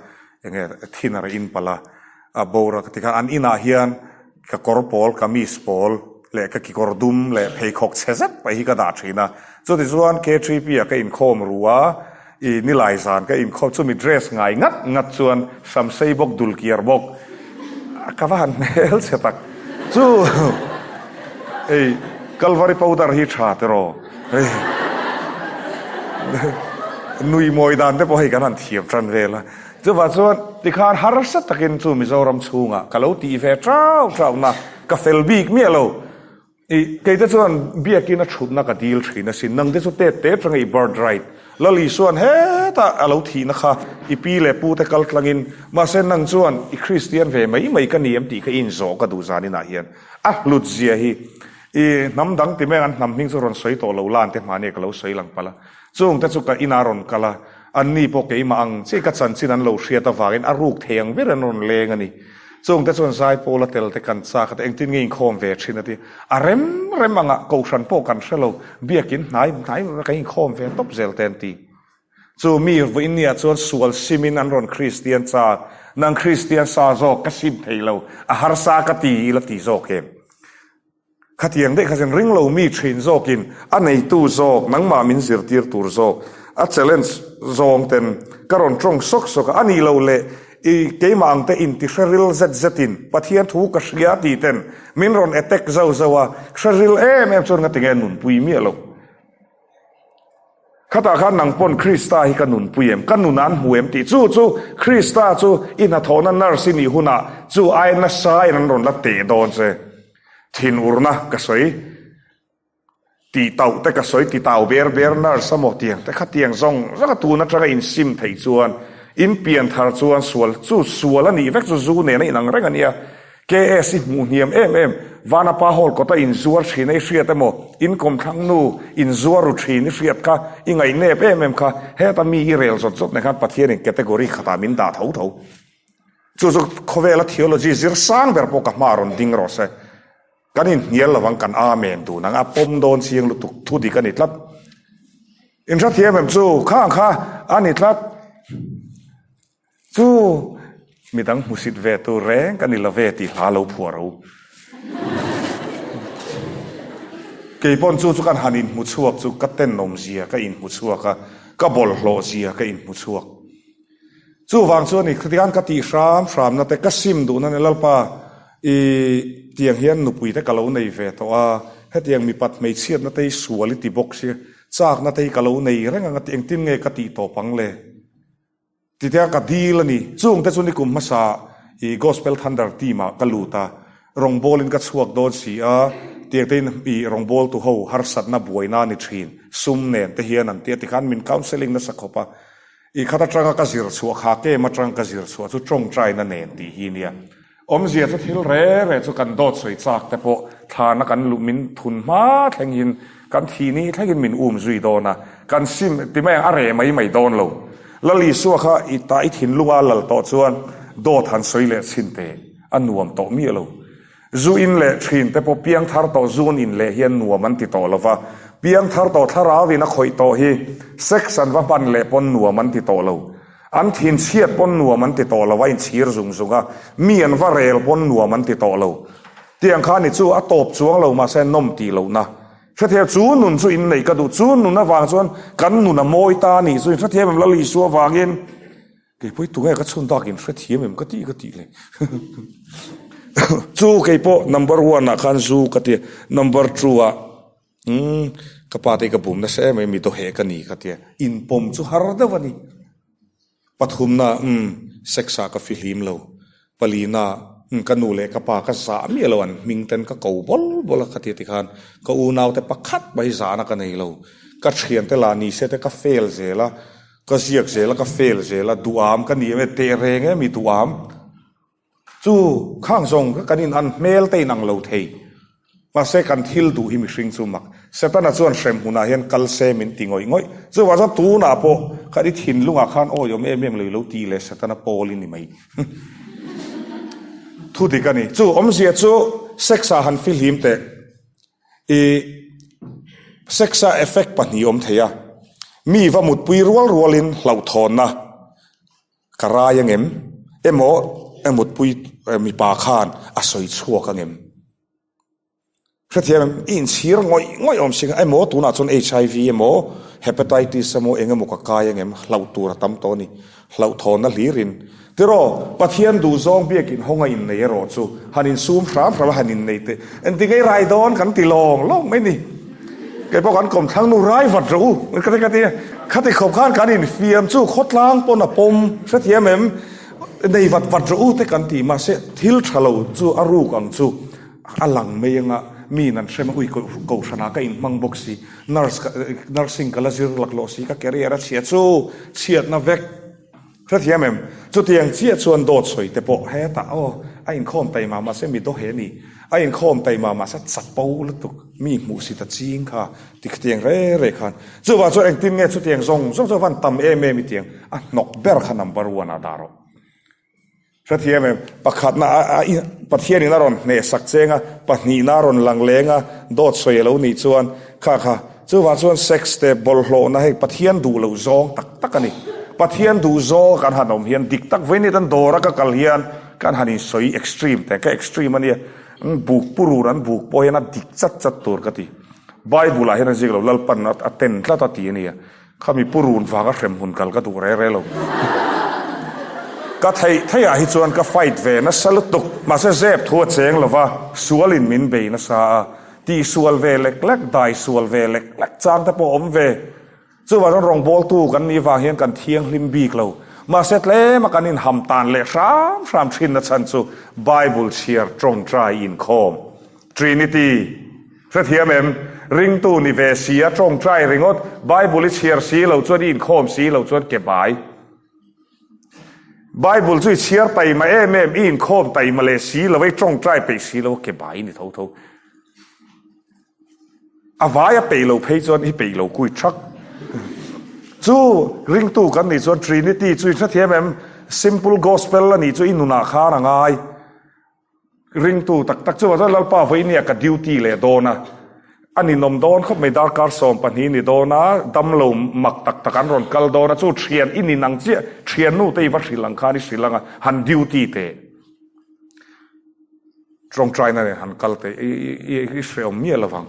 enge thinner a in palh a, A boruak ka ti khan an inah hian ka kawr pawl, kamis pawl leh ka kikawr dum leh pheikhawk chhe zet mai hi ka dah thin a. Chutichuan K3P ah ka inkhawm ru a, i nilai zan ka inkhawm chumi dress ngai ngat ngat chuan samsei bawk dulkiar bawk ka va han hmel chhe tak chu hei Kalvari powder hi tha tiraw hei nui mawi dan te pawh hei kan han thiam tan vel a. Chuvah chuan tikhan harsa takin chu Mizoram chhungah ka lo tih ve chau chau na, ka fel bik miah lo. I keite chuan biakin a thutna ka dil thin asin, nangte chu tet te atanga i birth right Lal Isuan hetah a lo thihna kha i pi leh pu te kal tlangin, mahse nang chuan i Kristian ve mai mai ka ni em tih kha i inzawh ka duh zaninah hian a hlut zia hi i hnam dang ti mai ang an hnam hming chu rawn sawi tawh lo lan te hmahni ka lo sawi lang palh a, chungte chu ka inah rawn kal a. Anni pawh keimah ang chiah ka chanchin an lo hriat avangin a ruk thei ang ber an rawn leng a ni. Chungte chuan Zaipawl a tel te kan chak a te engtin nge inkhawm ve thin a ti. A rem rem angah Kohhran pawh kan hre lo, biakin hnai hnai kan inkhawm ve tawp zel te an ti. Chu mi vawiinniah chuan sual simin an rawn Kristian chak, nang Kristian sa zawk ka sim thei lo, a harsa ka ti ila ti zawk em? Khatiang daih kha chuan ring lo mi thin zawkin a neitu zawk, nangmah min zirtir tur zawk, a challenge zawng ten ka rawn tawng sawk sawk a, a nih loh leh i keimah ang te inti hreril zet zetin Pathian thu ka hria tih ten min rawn attack zauh zauh a, hreril em em chuan ngatinge nunpui miah loh. Khatah khan nang pawn Krista hi ka nunpui em, ka nun an hmu em tih chu chu Krista chu i hnathawhna nurse i nih hunah chu ai nasa in an rawn la teh dawn che. Thinurna ka sawi, tih tauh te ka sawi, ti tau ber ber nurse a maw tiang te kha tiang zawng zawng a tun atanga insim theih chuan in pian thar chuan sual chu sual a nih vek chu zu nena inang reng a nia. KS i hmuh hniam em em, Vanapa Hall kawta inzuar thin a i hriat emaw, in kawmthlang nu inzuar ru thin i hriat kha i ngaihnep em em kha, heta mi i rel zawt zawt nen khan Pathianin category khatah min dah tho tho. Chu chu khawvela theology zir sang ber pawh ka hma rawn ding rawh se. Kan inhnial lovang kan Amen dun ang a pawm dawn chiang lutuk thu dik a ni tlat. Inhrethiam em chu khang kha a ni tlat. Chu midang hmusit ve tur reng ka ni love tih hla lo phuah ro. Kei pawn chu chu kan han inhmu chhuak chu ka tenawm zia ka inhmu chhuak a, ka bawlhhlawh zia ka inhmu chhuak. Chuvang chuan i khatiang ka tih hram hramna te ka sim duhna nia Lalpa i tiang hian nupui te ka lo nei ve tawh a, hetiang mipat hmeichhiatna te hi sual i ti bawk si, chakna te hi ka lo nei reng ang a ti engtin nge ka tih tawp ang le? Titia ka dil a ni. Chungte chu nikum hmasa. I Gospel Thunder team ah ka lut a, rawngbawlin ka chhuak dawn si a, tiang tein i rawngbawltu ho harsatna buaina a ni thin, sum nen te hian an ti a tikhan min counselling nasa khawp a. I khat atanga ka zir chhuah kha kem atanga ka zir chhuah chu tawngtaina nen tih hi nia. Awmzia chu thil re re chu kan dawt sawi chak te pawh thlana kan luh min thun hma thlengin kan thih ni thlengin min um zui dawn a, kan sim ti mai ang a reh mai mai dawn lo. Lal Isua kha i ta i thinlunga a lal tawh chuan dawt han sawi leh chhin teh a nuam tawh miah lo. Zu in leh thin te pawh piangthar tawh zun in leh hian nuam an ti tawh lo va, piangthar tawh thlarau in a khawih tawh hi sex an va hman leh pawn nuam an ti tawh lo. An thin chhiat pawn nuam an ti tawh lo, a inchhir zung zung a, mi an va rel pawn nuam an ti tawh lo. Tiang kha ni chu a tawp chuang lo mahse nawm tih lohna. Hrethiam chu nun chu inneih ka duh, chu nun avang chuan kan nun a mawi ta a nih chu inhrethiam em Lal Isua avangin keipawh tunge ka chhun dak inhrethiam em ka tih ka tih le. Chu keipawh number one ah khan zu ka ti a, number two ah Umm, ka pa te hi ka bum nasa em em, mi dawheh ka ni ka tia, inpawm chu har deuh a ni. Pathumna, umm, sex ah ka fihlim lo. Palina, umm, ka nu leh ka pa ka zah miah lo, an hming ten ka ko bawl bawl a ka tia tikhan ka unaute pakhat mah hi zahna ka nei lo. Ka thiante lah ni se te ka fail zel a, ka ziak zel a, ka fail zel a, duham ka ni em e, teh reng em i duham. Chu khang zawng kha kan in an hmel te in ang lo thei. Mahse kan thil duh hi mihring chu mak. Setana chuan hrem hmunah hian kal se min ti ngawih ngawih. Chuvang chuan tunah pawh khan i thinlungah khan awi awm em em lo i lo ti leh Setana pawl i ni mai. Thu dik a ni. Chu awmzia chu sex ah han fihlim teh. I sex ah effect pahnih awm thei a. Mi va mutpui rual rualin hlauhthawnna. Ka rai angem? Emaw e mutpui mipa khan a sawi chhuak angem? Hrethiam em? I inchhir ngawih ngawih awm si kha emaw tunah chuan HIV emaw Hepatitis emaw eng emaw ka kai angem? Hlauh tur a tam tawh a ni. Hlauhthawnna hlirin. Tiraw, Pathian duhzawng biakin hawnga innei erawh chu han insum hram hram a han innei teh. Engti ngei rai dawn kan ti lawng lawng mai ni. Kei pawh kan kawmthlang nu rai vat rawh u ka ti ka ti a, khati khawp khan kan infiam chu khawtlang pawn a pawm hrethiam em, nei vat vat rawh u te kan ti mahse thil tha lo chu a ruk ang chu a lang mai anga miin an hrem a ui kohhranah ka inhmang bawk si, nurse ka nursing ka la zir laklawh si ka career a chhia chu chhiatna vek. Hrethiam em? Chutiang chiah chuan dawt sawi te pawh hetah aw, a inkhawm taima mahse mi dawheh ni, a inkhawm taima mahse chapo lutuk, mi hmuhsit a ching kha ti khatiang re re khan. Chuvang chuan engtin nge chutiang zawng zawng chu van tam em em i tiang a hnawk ber kha number one ah dah rawh. Hrethiam em? Pakhatna a a Pathianin a rawn hnehsak cheng a, pahnihna a rawn lang leng a, dawt sawi a lo nih chuan kha kha Chuvang chuan sex te bawlhhlawhna hei Pathian duh loh zawng tak tak a ni. Pathian duh zawng kan han awm hian dik tak vawiin hian dawra ka kal hian kan han insawi extreme teh ka extreme a nia. Buk purur an buk pawh hian a dik chat chat tur ka ti. Bible ah hian a ziak lo Lalpan a ten tlat a ti a nia. Khami purun vanga hremhmun kal ka duh re re lo. Ka theih theih ah hi chuan ka fight ve nasa lutuk. Mahse zep thu a cheng lova sualin min bei nasa a. Tihsual ve lek lek, daisual ve lek lek chang te pawh awm ve. Chuvang chuan rawngbawltu kan nih vang hian kan thianghlim bik lo. Mahse tlema kan inham tan leh hram hram thinna chhan chu Bible chhiar tawngtai inkhawm, Trinity, hrethiam em? Ringtu ni ve si a tawngtai ringawt, Bible i chhiar si lo chuan i inkhawm si lo chuan ke bai. Bible chu i chhiar taima em em, i inkhawm taima leh si lo, i tawngtai peih si lo, ke bai ni tho tho. A vai a peih lo phei chuan i peih lo kui thak. Chu ringtu kan nih chuan Trinity chu i hrethiam em? Simple gospel a nih chu i nunah khan a ngai. Ringtu tak tak chu chuan Lalpa vawinia ka duty leh dawn a, a ninawm dawn khawp mai darkar 12 ni dawn a, damlo mak tak tak an rawn kal dawn a, chu thian i nin ang chiah, thiannu te i va hrilh ang khan i hrilh ang a, han duty teh. Tawngtaina nen han kal teh i i hrehawm miah lovang.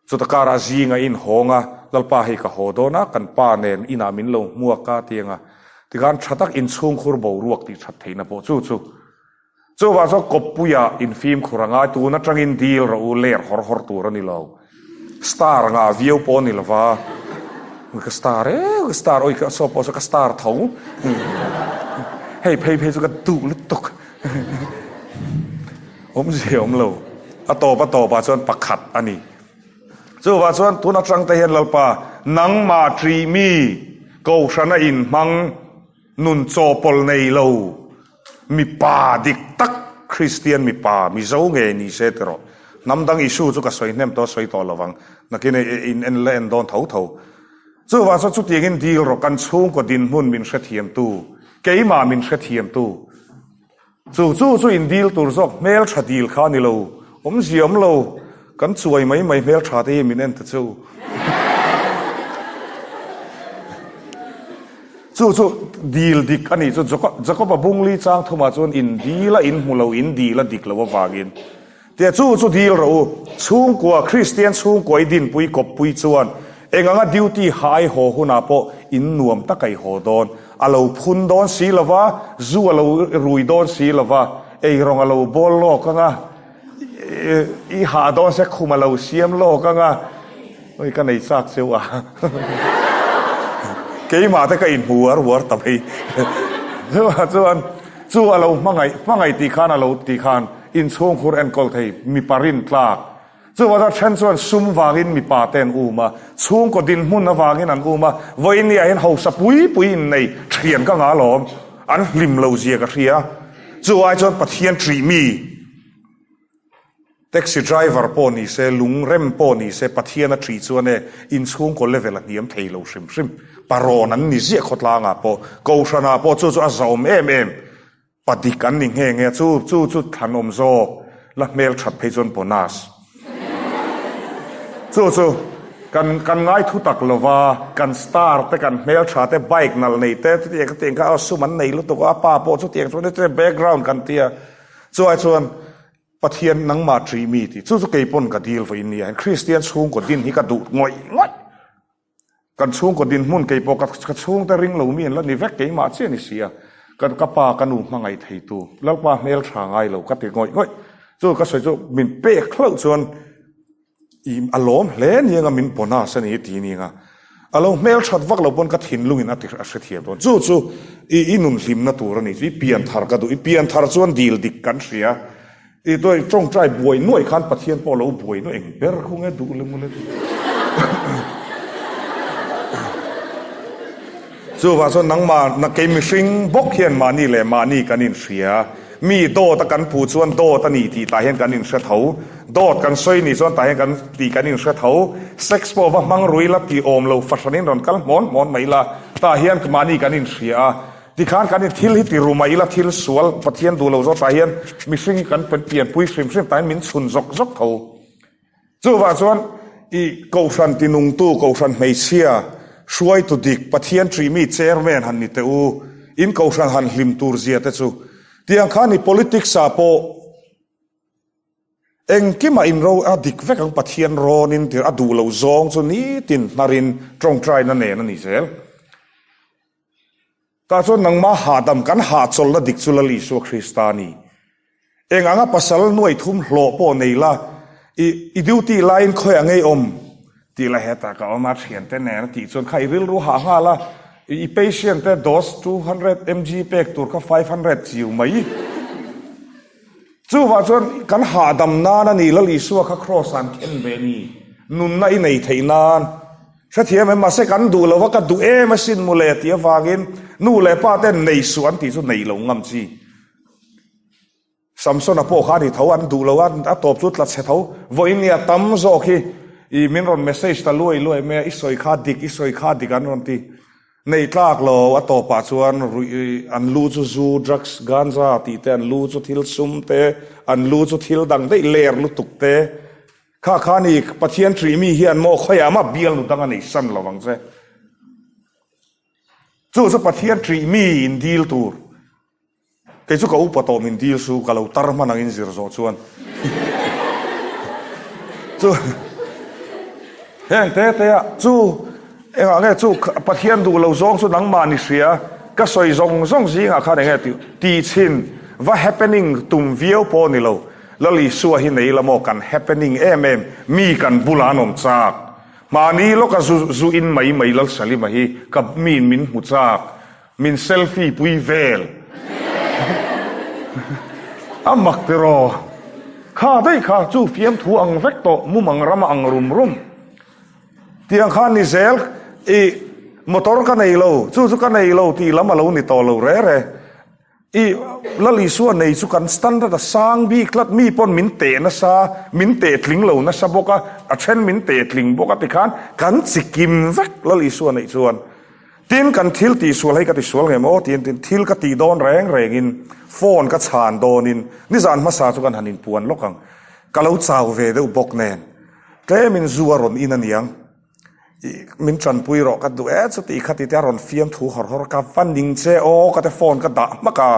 Chuta karah zinga in hawng a, Lalpa hei ka haw dawn a, kan pa nen inah min lo hmuak a ti ang a. Tikhan tha tak inchhungkhur boruak tih that theihna pawh chu chu. Chuvang chuan kawppuiah infimkhur a ngai, tun atangin dil rawh u, ler hawr hawr tur a ni lo. Star ngah viau pawh a ni lo va, ka star e, ka star, oi ka saw pawh saw ka star tho. Hei phei phei chu ka duh lutuk. Awmzia awm lo. A tawp a tawpah chuan pakhat a ni. Chuvah chuan tun atang te hian Lalpa, nangmah ṭih mi Kohhrana inhmang nun chawhpawlh nei lo mipa dik tak Kristian mipa Mizo ngei ni se ti rawh. Hnam dang issue chu ka sawi hnem tawh sawi tawh lovang. Nakin in en la en dawn tho tho. Chuvah chuan chutiangin dil rawh kan chhungkaw dinhmun min hrethiamtu, keimah min hrethiamtu. Chu chu chu in dil tur zawk hmeltha dil kha a ni lo, awmzia awm lo, kan chuai mai mai hmeltha te hi min en ta chu. Chu chu dil dik a nih chu Jacob-a bungli chang thumah chuan in dil a in hmu lo, in dil a dik lo avangin. Tia chu chu dil rawh u. Chhungkua, Kristian chhungkua i dinpui kawppui chuan eng anga duty hai haw hunah pawh in nuam tak a i haw dawn. A lo phun dawn si lo va, zu a lo rui dawn si lo va, eirawng a lo bawl lawk ang a, i hah dawn se khum a lo siam lawk ang a, oi ka nei chak cheu a. Keimah te ka inhmu uar uar ta mai. Chuvah chuan chu a lo hmangaih, hmangaih tih khan a lo tih khan Inchhungkhur enkawl thei mipa rintlak. Chuvah chuan then chuan sum vangin mipa te an um a, chhungkaw dinhmun avangin an um a, vawiin ah hian hausa pui pui innei thian ka ngah alawm, an hlim lo zia ka hria. Chu ai chuan Pathian ṭih mi, taxi driver pawh ni se, lungrem pawh ni se, Pathian a ṭih chuan e inchhungkaw level a hniam thei lo hrim hrim. Parawn an ni ziah khawtlangah pawh, Kohhranah pawh chu chu a zahawm em em. Pa dik an ni nghe nghe chu chu chu thlanawm zawk la hmel that phei chuan bonus. Chu chu kan kan ngai thu tak lova kan star te kan hmel tha te bike nalh nei te chutiang khatiang kha aw sum an nei lutuk a a pa pawh chutiang chuan heti background kan tia chu ai chuan Pathian nangmah ṭih mi tih chu chu keipawn ka dil vawiin nia Kristian chhungkaw din hi ka duh ngawih ngawih. Kan chhungkaw dinhmun kei pawh ka chhungte ring lo mi an la ni vek keimah chiah ni si a, ka ka pa ka nu hmangaih theitu Lalpa hmel tha ngai lo ka ti ngawih ngawih. Chu ka sawi chu min pek hlauh chuan i a lawm hle ni anga min bonus a ni ti ni anga a lo hmel that vak lo pawn ka thinlungin a ti a hrethiam dawn. Chu chu i i nun hlimna tur a ni chu i pian thar ka duh i pian thar chuan dil dik kan hria. I tuai tawngtai buai nuai khan Pathian pawh lo buai nuai eng ber khu nge duh le mawle tih. Chuvang chuan nangmah na kei mihring bawk hian mahni leh mahni kan inhria. Mi dawt a kan puh chuan dawt a ni tih tah hian kan inhre tho. Dawt kan sawi nih chuan tah hian kan tih kan inhre tho. Sex pawh va hmang rui la tih awm lo fahranin rawn kal hmawn hmawn mai la tah hian mahni kan inhria a. Tikhan kan in thil hi ti ru mai ila thil sual Pathian duh lo zawk tah hian mihring hi kan pianpui hrim hrim tah hian min chhun zawk zawk tho. Chuvang chuan i Kohhran tinungtu, Kohhran hmeichhia, hruaitu dik, Pathian ṭih mi chairman han ni teh u, in Kohhran han hlim tur zia te chu. Tiang khan i politics ah pawh engkimah in ro a dik vek ang Pathian rawnin tir a duh lo zawng chu nitin hnarin ṭawngṭaina nen a ni zel. Tah chuan nangmah hahdam kan hahchawlhna dik chu Lal Isua Krista a ni. Eng anga pasal nuai thum hlawh pawh nei la, i i duty laiin khawiah ngei awm tih la hetah ka awm a, thiante nen a tih chuan kha i rilru hah nghal a, i patient te dose 200 mg pek tur kha 500 chiu mai. Chuvah chuan kan hahdam nan a ni, Lal Isua kha kraws ah an khen ve a ni, nunna i nei theih nan. Hrethiam em? Mahse kan duh lova ka duh em asin mawle tih avangin nu leh pa ten nei suh an tih chu nei lo ngam chi. Samsona pawh kha a ni tho, an duh lo a, a tawp chu tla chhe tho. Vawiin nia tam zawk hi i min rawn message ta luai luai mai a, i sawi kha dik, i sawi kha dik an rawn ti. Nei tlak lo, a tawpah chuan ruih an lu chu zu, drugs, ganja tih te, an lu chu thil sum te, an lu chu thil dang daih ler lutuk te. Kha kha ni, Pathian ṭih mi hian maw khawiah mah bialnu dang a nei san lo ang che. Chu chu Pathian ṭih mi in dil tur. Kei chu ka upa tawh min dil su, ka lo tar hman angin zir zawh chuan. Chu heng te te a, chu engah nge chu Pathian duh lo zawng chu nangmah ni hria, ka sawi zawng zawng zingah khan enge tih tih chhin va happening tum viau pawh ni lo. Lal Isua hi nei la maw kan happening em em, mi kan bulah an awm chak. Mahni lawka zu zu in mai mai Lal Salima hi ka miin min hmu chak, min selfie pui vel. A mak tiraw? Kha daih kha chu fiamthu ang vek tawh mumang rama ang rum rum. Tiang khan ni zel i motor ka nei lo, chu chu ka nei lo tih lam a lo ni tawh lo re re. I Lal Isua nei chu kan standard a sang bik tlat, mi pawn min teh nasa, min teh tling lo nasa bawk a, a then min teh tling bawk a tikhan kan chi kim vek Lal Isua neih chuan. Tin kan thil tihsual hei ka tisual ngem aw tiin tin thil ka tih dawn reng rengin phone ka chhan dawnin nizan hmasa chu kan han inpuan lawk ang, ka lo chau ve deuh bawk nen tlemin zu a rawn in aniang. Ih min tanpui rawh ka duh e chuti kha tite a rawn fiam thu hawr hawr ka va ning che aw ka te phone ka dah hmak a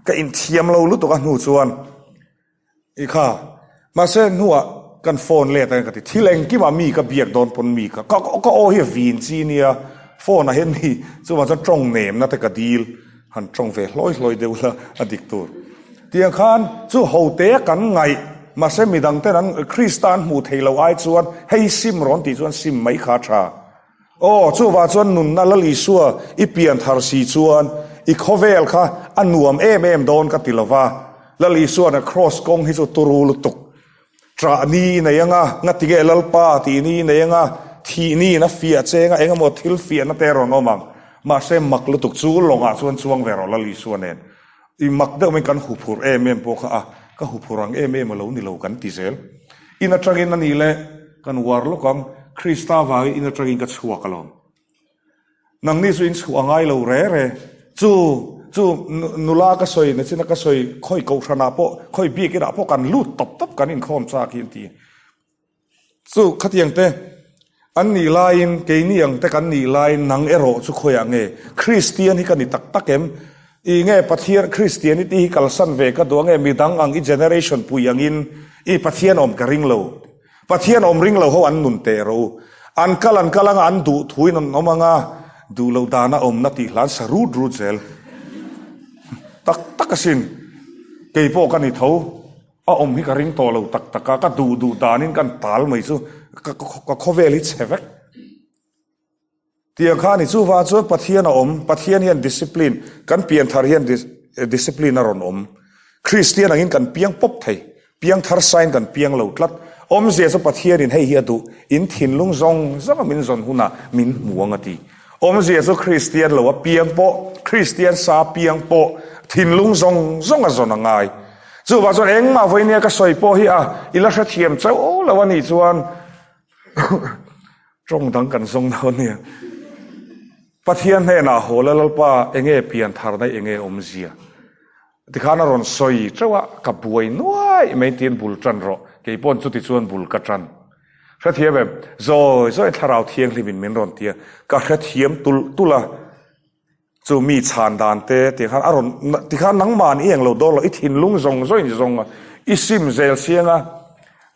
ka inthiam lo lutuk a hnu chuan i kha mahse hnuah kan phone let a ka ti thil engkimah mi ka biak dawn pawn mi ka ka aw hi a vin chi nia phone ah hian mi chuvang chuan tawng nemna te ka dil Han tawng ve hlawi hlawi deuh la a dik tur. Tiang khan chu hote kan ngaih mahse midang ten an Krista an hmuh theih loh ai chuan hei sim rawn tih chuan sim mai kha a tha. Aw chuvah chuan nunna Lal Isua i pian thar si chuan i khawvel kha a nuam em em dawn ka ti lova Lal Isuan a kraws kawng hi chu turu lutuk Ṭah ni i nei anga, ngatinge Lalpa tih ni i nei anga, thih ni in a fiah cheng a, engemaw thil fiahna te rawn awm ang. Mahse mak lutuk chu lawngah chuan chuang ve rawh Lal Isua nen. I mak deuh mai kan huphurh em em pawh kha a, ka huphurh ang em em a lo ni lo kan ti zel. In aṭangin a nih leh kan uar lawk ang, Krista vangin in aṭangin ka chhuak alawm. Nangni chu in chhuah a ngai lo re re. Chu chu nula ka sawi nachina ka sawi khawi kohhranah pawh khawi biakinah pawh kan lut tawp tawp kan inkhawm chak hi an ti. Chu khatiang te an nih laiin keini ang te kan nih laiin nang erawh chu khawiah nge Kristian hi ka ni tak tak em? I nge Pathian Kristianity hi kalsan ve ka duh ange midang ang i generation pui angin i Pathian awm ka ring lo. Pathian awm ring lo ho an nun teh rawh u. An kal an kal anga an duh thuin an awm anga duh loh dana awmna tih hlan sa rut rut zel. Tak tak asin. Kei pawh ka ni tho. A awm hi ka ring tawh lo tak tak a, ka duh duh danin kan tal mai chu ka khawvel hi chhe vek. Tiang kha a ni. Chuvang chuan Pathian a awm. Pathian hian discipline, kan pianthar hian discipline a rawn awm. Kristian angin kan piang pawp thei. Piangthar sain kan piang lo tlat. Awmzia chu Pathianin hei hi a duh, in thinlung zawng zawnga min zawn hunah min hmu ang a ti. Awmzia chu Kristian lo a piang pawh, Kristian sa piang pawh thinlung zawng zawng a zawn a ngai. Chuvang chuan engmah vawinia ka sawi pawh hi a, i la hrethiam chauh lo a nih chuan, Tawng dang kan zawng dawn nia. Pathian hnenah haw la Lalpa enge pian thar na enge awmzia. Tikhan a rawn sawi teuh a, ka buai nuai mai tiin bul tan rawh. Kei pawn chuti chuan bul ka tan. Hrethiam em? Zawi zawi thlarau thianghlim in min rawn ti a, ka hrethiam tulh tulh a. Chu mi chhan dan te tih khan a rawn ti khan nangmah i englo dawn lo, i thinlung zawng zawng in zawng a, i sim zel siang a,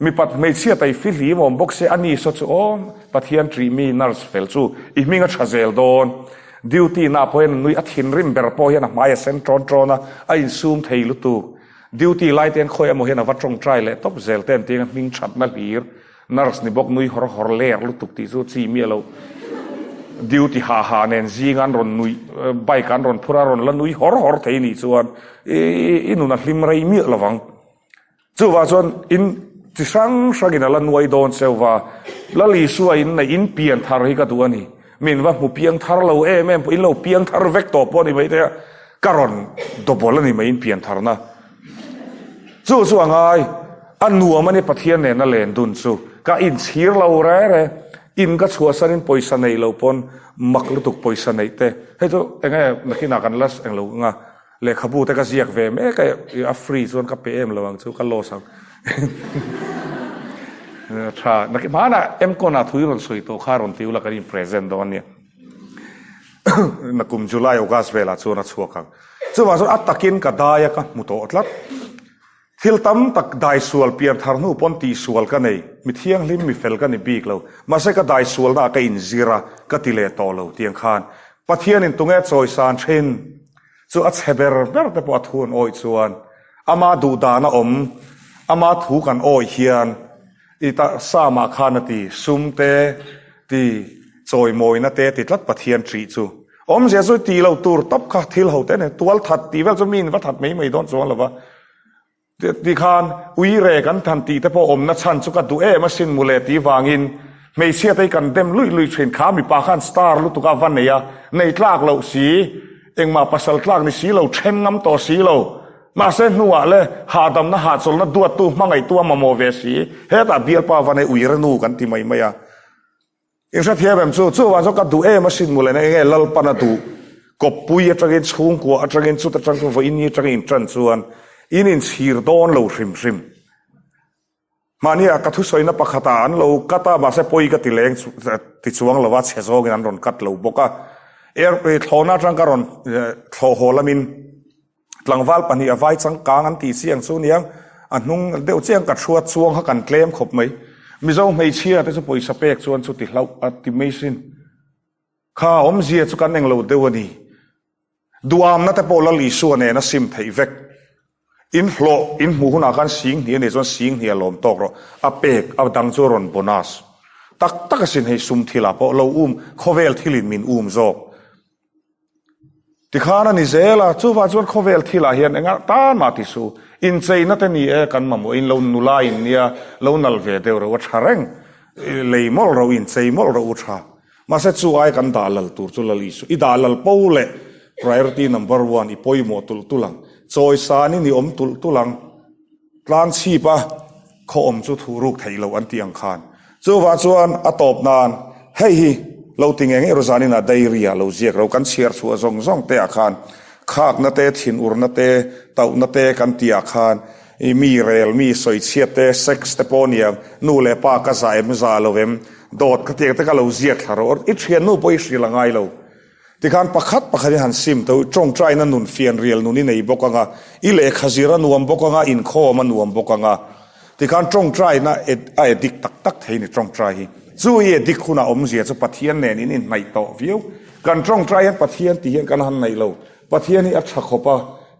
mipat hmeichhia ta i fihlim awm bawk se, a ni saw chu aw Pathian ṭih mi nurse fel chu i hming a ṭha zel dawn. Duty na pawh hian a nui, a thinrim ber pawh hian a hmai a sen ṭawn ṭawn a, a insum thei lutuk. Duty lai te hian khawi emaw hian a va ṭawngṭai leh tawp zel te an ti ang a, hming ṭhatna hlir. Nurse ni bawk nui hawr hawr ler lutuk tih chu chi miah lo. Duty hah hah nen zing an rawn nui, bike an rawn phur a, rawn la nui hawr hawr thei nih chuan i nun a hlim rei miah lo vang. Chuvah chuan in chi hrang hrangin a la nuai dawn cheu va, Lal Isua in neih in pian thar hi ka duh a ni. Min va hmu piang thar lo em em pawh, in lo piang thar vek tawh pawh a ni mai thei a, ka rawn double a ni mai in pian tharna. Chu chu a ngai, a nuam a ni Pathian nena len dun chu. Ka inchhir lo re re, in ka chhuahsanin pawisa neih loh pawn mak lutuk pawisa neih te. Hei chu eng nge nakinah kan la eng lo anga lehkhabu te ka ziak ve mek a, a free chuan ka pe em lo ang chu ka loss ang. Tha, nakin hmanah MCON-ah thu i rawn sawi tawh kha rawn ti ula kan in present dawn ania. Nakum July, August velah chuan a chhuak ang. Chuvang chuan a takin ka dai a ka hmu tawh tlat. Thil tam tak dai sual pian thar hnu pawn tih sual ka nei. Mi thianghlim, mi fel ka ni bik lo. Mahse ka dai sualna ah ka inzir a, ka ti leh tawh lo tiang khan. Pathianin tunge chawisan thin chu a chhe ber ber te pawh a thu an awih chuan ama duh dan a awm, ama thu kan awih hian I ta Psalm-ah khan a ti, Sum te ti, chawimawina te ti tlat Pathian ṭih chu. Awmzia chu tih loh tur tawp kha thil ho te a ni. Tual that tih vel chu mi in va that mai mai dawn chuang lo va. Tikhan uire kan than tih te pawh awmna chhan chu ka duh em asin mawle tih vangin hmeichhia te hi kan dem luih luih thin. Kha mipa khan star lutuk a va nei a, nei tlak loh si, engmah pasal tlak ni si lo, then ngam tawh si lo. Mahse hnuah le hahdamna hahchawlhna duattu hmangaihtu a mamawh ve si, hetah bialpa va nei uire nu kan ti mai mai a. In hrethiam em chu? Chuvang chuan ka duh em asin mawle na enge Lalpan a duh kawppui atangin chhungkua atangin chut atang chuan vawiin ni atangin in tan chuan in inchhir dawn lo hrim hrim. Mahnia ka thusawina pakhatah an lo cut a mahse pawi ka ti leng ti chuang lo a chhe zawngin an rawn cut lo bawk a. Air thlawhna atang ka rawn thlawh haw lamin Tlangval pahnih a vai changkang an tih chi ang chu niang, a hnung deuh chiang ka thu a chuang kha kan tlem khawp mai. Mizo hmeichhia te chu pawisa pek chuan chu ti hlauh a ti mai sin. Kha awmzia chu kan englo deuh a ni. Duamna te pawh Lal Isua nen a sim theih vek. In hlawh in hmuh hunah khan sing hnih a nih chuan sing hnih a lawm tawk rawh. A pek a dang chu a rawn bonus. Tak tak asin hei sum thilah pawh lo um khawvel thilin min um zawk. Tikhan a ni zel a, chuvah chuan khawvel thilah hian enga tan mah ti su, incheina te ni e kan mamawh in lo nula in nia lo nal ve deuh reuh a tha reng, lei mawlh reuh inchei mawlh reuh u tha. Mahse chu ai kan dah lal tur chu Lal Isu, i dah lal po leh priority number one i pawimawh tulh tulh ang, chawisan in i awm tulh tulh ang. Tlang chhip a khaw awm chu thu ruk theih loh an tih ang khan. Chuvah chuan a tawp nan hei hi lo ti nge ngei Rosanin a diary ah lo ziak ro kan chhiar chhuah zawng zawng te ah khan khakna te, thinurna te, tauhna te kan tih ah khan i mi rel mi sawichhiat te, sex te pawh niang nu leh pa ka zah em zah lo em dawt ka tiang te ka lo ziak thla ro i thiannu pawh i hrilh a ngai lo. Tikhan pakhat pakhatin han sim tho, tawngtaina nun fianrial nun i nei bawk ang a, i lehkha zir a nuam bawk ang a, inkhawm a nuam bawk ang a. Tikhan tawngtaina a addict tak tak thei ni tawngtai hi. Chu i addict hunah awmzia chu Pathian nen in inhnaih tawh viau. Kan tawngtai hian Pathian tih hian kan han naih lo. Pathian hi a tha khawp a,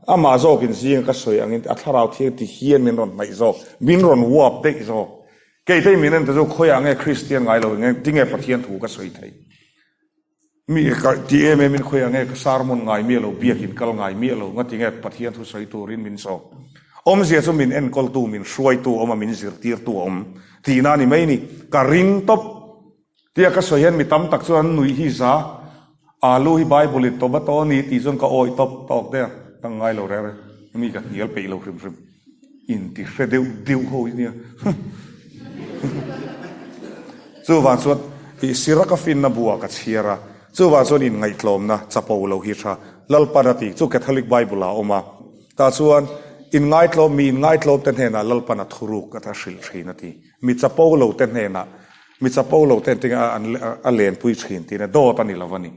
amah zawkin zinga ka sawi angin a thlarau thiang ti hian min rawn hnaih zawk, min rawn uap daih zawk. Keitei min en te chu khawiah nge Kristian ngai lo, tinge Pathian thu ka sawi theih? Mi ka ti em em in khawiah nge ka sermon ngai miah lo, biakin kal ngai miah lo, ngati nge Pathian thu sawi turin min sawm. Awmzia chu min enkawltu, min hruaitu awm a, min zirtirtu a awm tihna a ni mai ni. Ka ring tawp. Tia ka sawi hian mi tam tak chuan an nuih hi za, Alu hi Bible in tomato a ni tih chuan ka awih tawp tawk der, ka ngai lo reng reng, mi ka hnial peih lo hrim hrim. Inti hre deuh deuh ho hi nia. Chuvang chuan ih Siraka finna buah ka chhiar a, chuvang chuan inngaihtlawmna chapo lo hi tha Lalpan a ti chu Catholic Bible ah a awm a, tah chuan inngaitlawm mi inngaihtlawm te hnenah Lalpan a thuruk a hrilh thin a ti. Mi chapo lo te hnenah mi chapo lo te engtin a lenpui thin tihna dawt a ni lo a ni.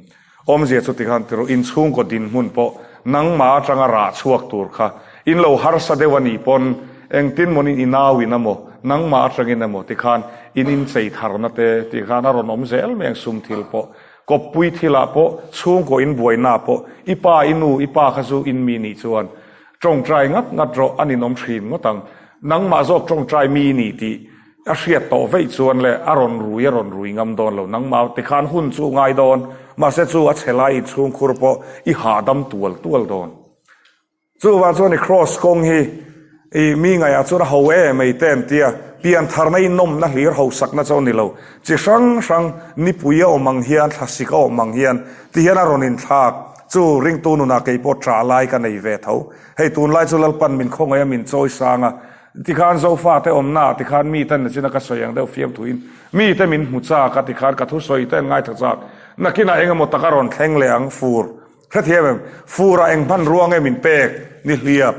Awmzia chu tikhan ti rawh, inchhungkaw dinhmun pawh nangmah atanga rah chhuak tur kha in lo harsa deuh a nih pawn engtin mawni i nau in emaw nangmah atangin emaw tikhan in inchei tharna te tikhan a rawn awm zel mai ang sum thil pawh kawppui thilah pawh chhungkaw in buaina pawh i pa i nu i pa kha chu in mi nih chuan tawngtai ngat ngat rawh a ninawm thin ngawt ang nangmah zawk tawngtai mi nih tih A hriat tawh veih chuan le a rawn rui a rawn rui ngam dawn lo. Nangmah tikhan hun chu ngai dawn, mahse chu a chhe lai inchhungkhur pawh i hahdam tual tual dawn. Chuvang chuan i cross kawng hi i mi ngaihah chuan a ho em ei te an tia, piantharna i nawmna hlir hosakna chu a ni lo. Chi hrang hrang nipui a awm ang hian, thlasik a awm ang hian ti hian a rawn inthlak. Chu ringtu nunah kei pawh ṭah lai ka nei ve tho. Hei tunlai chu Lalpan min khawngaih a min chawi sang a, Tikhan Zofate awmna ah tikhan mite nachina ka sawi ang deuh fiamthuin mite min hmu chak a tikhan ka thusawi te an ngaithla chak. Nakinah eng emaw taka rawn thleng leh ang fur. Hrethiam em? Fur ah eng hmanrua nge min pek? Nihliap.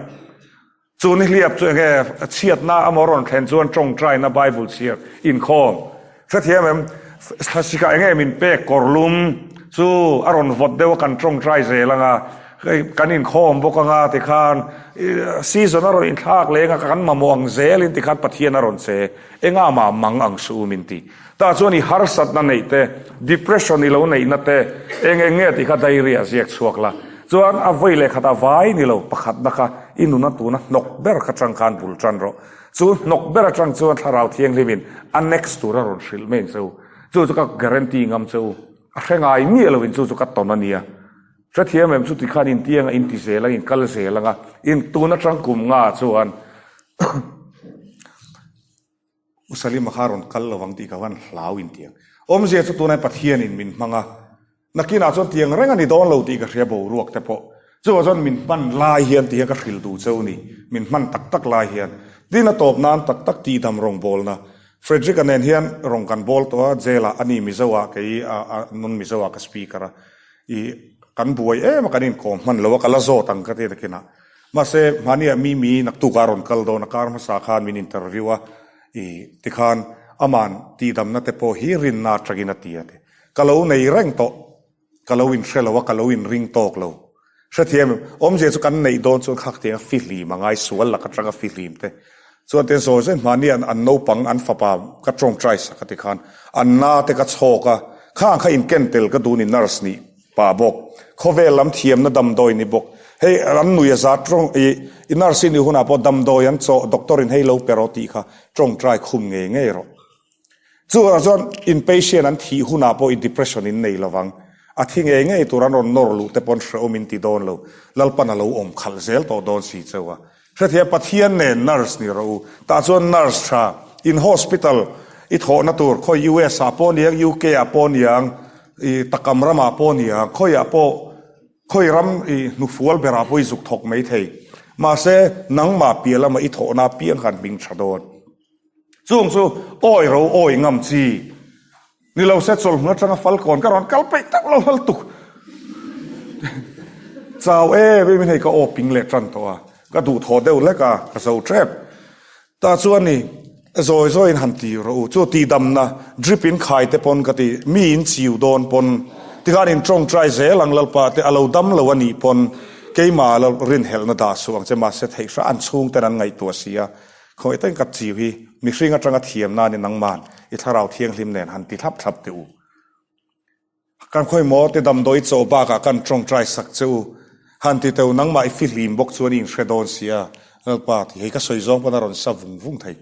Chu nihliap chu enge chhiatna amaw rawn thlen chuan tawngtaina Bible chhiar inkhawm. Hrethiam em? Thlasik ah enge min pek kawrlum chu a rawn vawt deuh a kan tawngtai zel ang a, kan inkhawm bawk ang a tikhan season a rawn inthlak leng a kan mamawh ang zel in tikhan Pathian a rawn che enga mah mang ang suh u min ti. Tah chuan i harsatna neih te, depression i lo neihna te eng eng nge tih kha diary ah ziak chhuak la. Chuan a vawi leh khat a vai ni lo pakhatna kha i nuna tuna hnawk ber kha tang khan bul tan rawh. Chu hnawk ber atang chuan Thlarau Thianghlimin a next tur a rawn hrilh mai ang che u. Chu chu ka guarantee ngam che u. A hre ngai miah lovin chu chu ka tawn a nia. Hrethiam em chuti khan intiang a inti zel ang, inkal zel ang a, in tun atang kum nga chuan U Salima kha rawn kal lovang tih ka van hlau intiang. Awmzia chu tunah Pathianin min hmang a, nakinah chuan tiang reng a ni dawn lo tih ka hria boruak te pawh. Chuvang chuan min hman lai hian ti hian ka hrilh duh cheu ni, min hman tak tak lai hian. Tin a tawp nan tak tak tihdam rawngbawlna. Frederick-a nen hian rawng kan bawl tawh a, jail-ah a ni Mizo-ah kei a non Mizo-ah ka speaker a. I kan buai em a kan inkawm hman lo a, ka la zawt ang ka ti nakinah. Mahse, hmahniah Mimi naktuk a rawn kal dawn a, kar hmasa khan min interview a, i tikhan aman tihdamna te pawh hi rinna atangin a ti a ti. Ka lo nei reng tawh, ka lo inhre lo a, ka lo inring tawk lo. Hrethiam em? Awmzia chu kan neih dawn chuan khak tiang a fihlim a ngai, sual lak atanga fihlim te. Chuan tiang zawi zawi hmahniah an naupang, an fapa ka tawngtai sak a ti khan an na te ka chhawk a, khang kha inken tel ka duh ni nurse nih. Pah bawk. Khawvel lam thiamna damdawi ni bawk. Hei an nui a za tawng i i nurse i nih hunah pawh damdawi an chawh doctor in hei lo pe rawh tih kha tawngtai khum ngei ngei rawh. Chuvangah chuan in patient an thih hunah pawh i depression in nei lovang. A thi ngei ngei tur an rawn nawr luh te pawn hrehawm in ti dawn lo. Lalpan a lo awm khalh zel tawh dawn si cheu a. Hrethiam Pathian nen nurse ni rawh u. Tah chuan nurse tha in hospital i thawhna tur khawi US ah pawh niang UK ah pawh niang i takam ramah pawh niang khawiah pawh khawi ram i hnufual berah pawh i zuk thawk mai thei. Mahse nangmah piah lama i thawhna apiang khan hming tha dawn. Chung chu awi ro awi ngam chi ni lo se chawlhmun atanga falkawn ka rawn kal peih tak lo hlal tuk. Chau em em in hei ka aw ping leh tan tawh a, ka duhthawh deuh hlek a, ka zo tep. Tah chuan ni zawi zawi in han ti rawh u, chu tihdamna drip in khai te pawn ka ti, mi in chiu dawn pawn tikhan in tawngtai zel ang Lalpa te a lo dam lo a nih pawn keimah lo rinhelhna dah suh ang che mahse theih hra an chhungten an ngaihtuah si a, Khawi takin ka chiu hi mihring atanga thiam nan i nangman i thlarau thianghlim nen han ti thlap thlap teh u. Kan khawi maw te damdawi chaw bakah kan tawngtai sak che u. Han ti teh u nangmah i fihlim bawk chuan i inhre dawn si a, Lalpa ti hei ka sawi zawng pawn a rawn sa vung vung thei.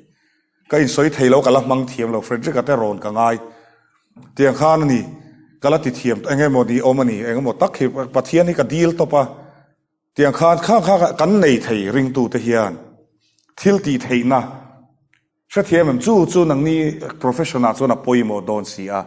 Ka insawi thei lo ka la hmang thiam lo Frederick-a te rawn ka ngai tiang khan a ni ka la ti thiam eng emaw ni awm a ni eng emaw tak hi Pathian hi ka dil tawp a. Tiang khan kha kha kan nei thei ringtute hian thil tih theihna hrethiam em? Chu chu nangni profession ah chuan a pawimawh dawn si a.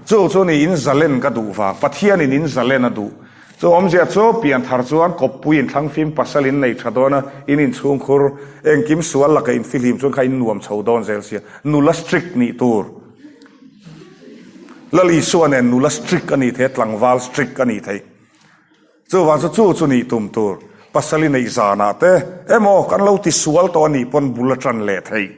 Chu chu ni in zalen ka duh vang, Pathianin in zalen a duh. Chu awmzia chu pianthar chuan kawppui in thlangfim pasal in nei tha dawn a, in inchhungkhur engkim sual laka in fihlim chuan kha in nuam chho dawn zel sia. Nula strict nih tur. Lal Isua nen nula strict a nih theih a, tlangval strict a nih theih. Chuvang chu chu chu nih tum tur pasal i neih zanah te emaw kan lo ti sual tawh a nih pawn bul a tan leh theih.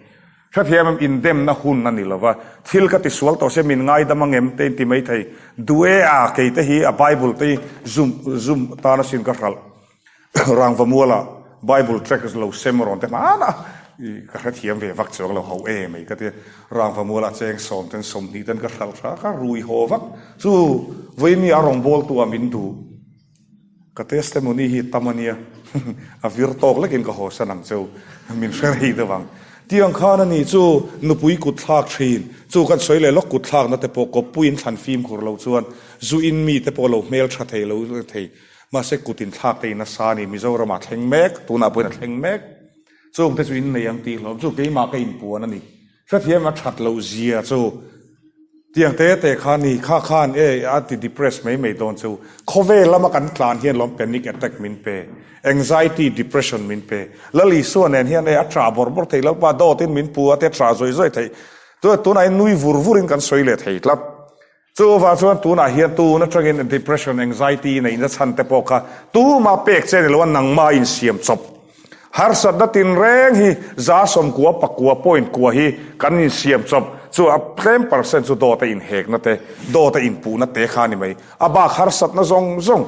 Hrethiam em indemna hun a ni lova, thil ka ti sual tawh sia min ngaidam ang em te in ti mai thei. Duh e a kei te hi a Bible te hi zum zum tan asin ka hralh. Rangva muala Bible track lo sem rawn te hmanah i ka hrethiam ve vak chuang lo ho e mai ka ti. Rangva muala cheng sawm ten 20 ten ka hralh tha ka rui haw vak. Chu vawiin a rawngbawltu ah min duh. Ka testimony hi tam a nia a vir tawk lekin ka haw san ang cheu min hre rei deuh ang. Tiang khan a ni chu nupui kut thlak thin chu kan sawi leh lawk kut thlakna te pawh kawppuiin thlan fimkhur lo chuan zu in mi te pawh lo hmel tha thei lo thei. Mahse kut inthlak te in nasa a ni, Mizoram ah thleng mek, tunah pawhin a thleng mek. Chung te chu in nei ang tih hlawm chu keimah ka inpuan a ni. Hrethiam a that loh zia chu tiang te te kha ni, kha khan e a ti depress mai mai dawn chu. Khawvel lama kan tlan hian lawm panic attack min pe, anxiety, depression min pe. Lal Isua nen hian e a tah bawrh bawrh thei, Lalpa dawtin min pu a te tah zawih zawih thei. Tunah hian nui vur vurin kan sawi leh thei tlat. Chuvang chuan tunah hian tun atangin depression, anxiety neihna chhan te pawh kha tumah pek che ni lo a, nangmah insiam chawp. Harsatna tinreng hi 99 pakua point kua hi kan insiam chawp. Chu a tlem percent chu dawta inhekna te, dawta inpuhna te kha a ni mai. A bak harsatna zawng zawng.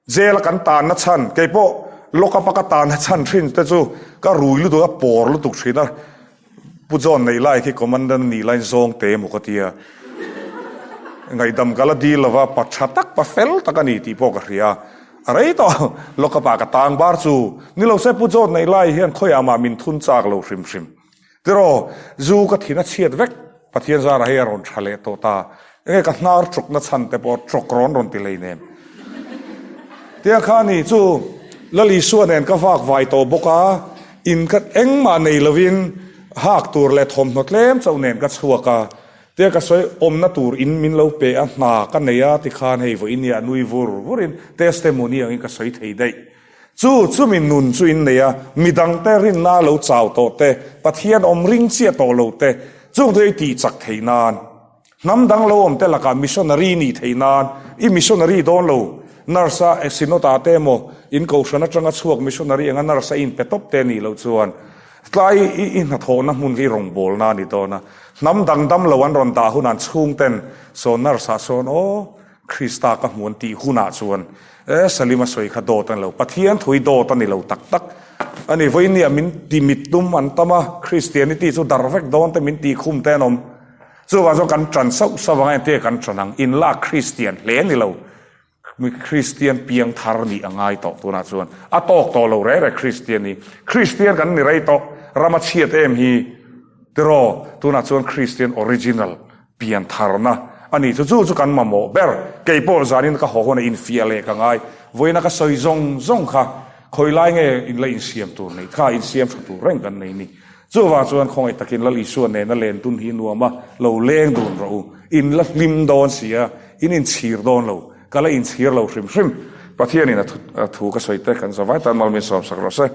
Jail a kan tanna chhan, kei pawh lock up a ka tanna chhan thin te chu ka rui lutuk a, pawr lutuk thin a, Pu John neih lai khi commandant nih laiin zawng te emaw ka tia, ngaihdam ka la dil lova, pa tha tak, pa fel tak a ni tih pawh ka hria, a rei tawh lock up ah ka tang bar chu, ni lo se Pu John neih lai hian khawiah mah min thun chak lo hrim hrim. Tiraw, zu ka thin a chhiat vek, Pathian zara hei a rawn tha leh tawh ta. Enge ka hnar chawkna chhan te pawh chawk rawn rawn ti lei nen. Tia kha ni chu Lal Isua nen ka vak vai tawh bawk a, in ka engmah nei lovin hak tur leh thawmhnaw tlem chauh nen ka chhuak a. Tia ka sawi awmna tur in min lo pe a, hna ka nei a tikhan hei vawiin nia nui vur vurin testimony angin ka sawi thei daih. Chu chumi nun chu in nei a, midangte rinna lo chau tawh te, Pathian awm ring chiah tawh lo te, chung chu i tih chak theih nan. Hnam dang lo awm te lakah missionary nih theih nan i missionary dawn lo. Nurse a synod ah te emaw in kohhran atanga chhuak missionary anga nurse a inpe tawp te nih loh chuan tlai i i hnathawhna hmun hi rawngbawlna a ni dawn a. Hnam dang dam lo an rawn dah hunah an chhungten sawn nurse ah sawn aw Krista ka hmu an tih hunah chuan e Salima sawi kha dawt a ni lo, Pathian thu hi dawt a ni lo tak tak a ni. Vawinia min ti mit tum an tam a, Christianity chu dar vek dawn te min tih khum te an awm. Chuvang chuan kan ṭan sauh sauh ang a, engtin nge kan ṭan ang? Inlak Kristian hle ni lo, mi Kristian piang thar nih a ngai tawh tunah chuan. A tawk tawh lo reng reng Kristian hi. Kristian kan ni rei tawh, ram a chhiat em hi tiraw? Tunah chuan Kristian original pian tharna a ni chu. Chu chu kan mamawh ber. Kei pawh zanin ka haw hunah infiah leh ka ngai. Vawiina ka sawi zawng zawng kha khawi lai nge inla insiam tur nei kha insiam tha tur reng kan nei ni. Chuvang chuan khawngaih takin Lal Isua nena len dun hi nuam a, lo leng dun rawh u. In la hlim dawn si a, in inchhir dawn lo. Ka la inchhir lo hrim hrim. Pathianin a thu ka sawi te kan zavai tan mal min sawmsak rawh se.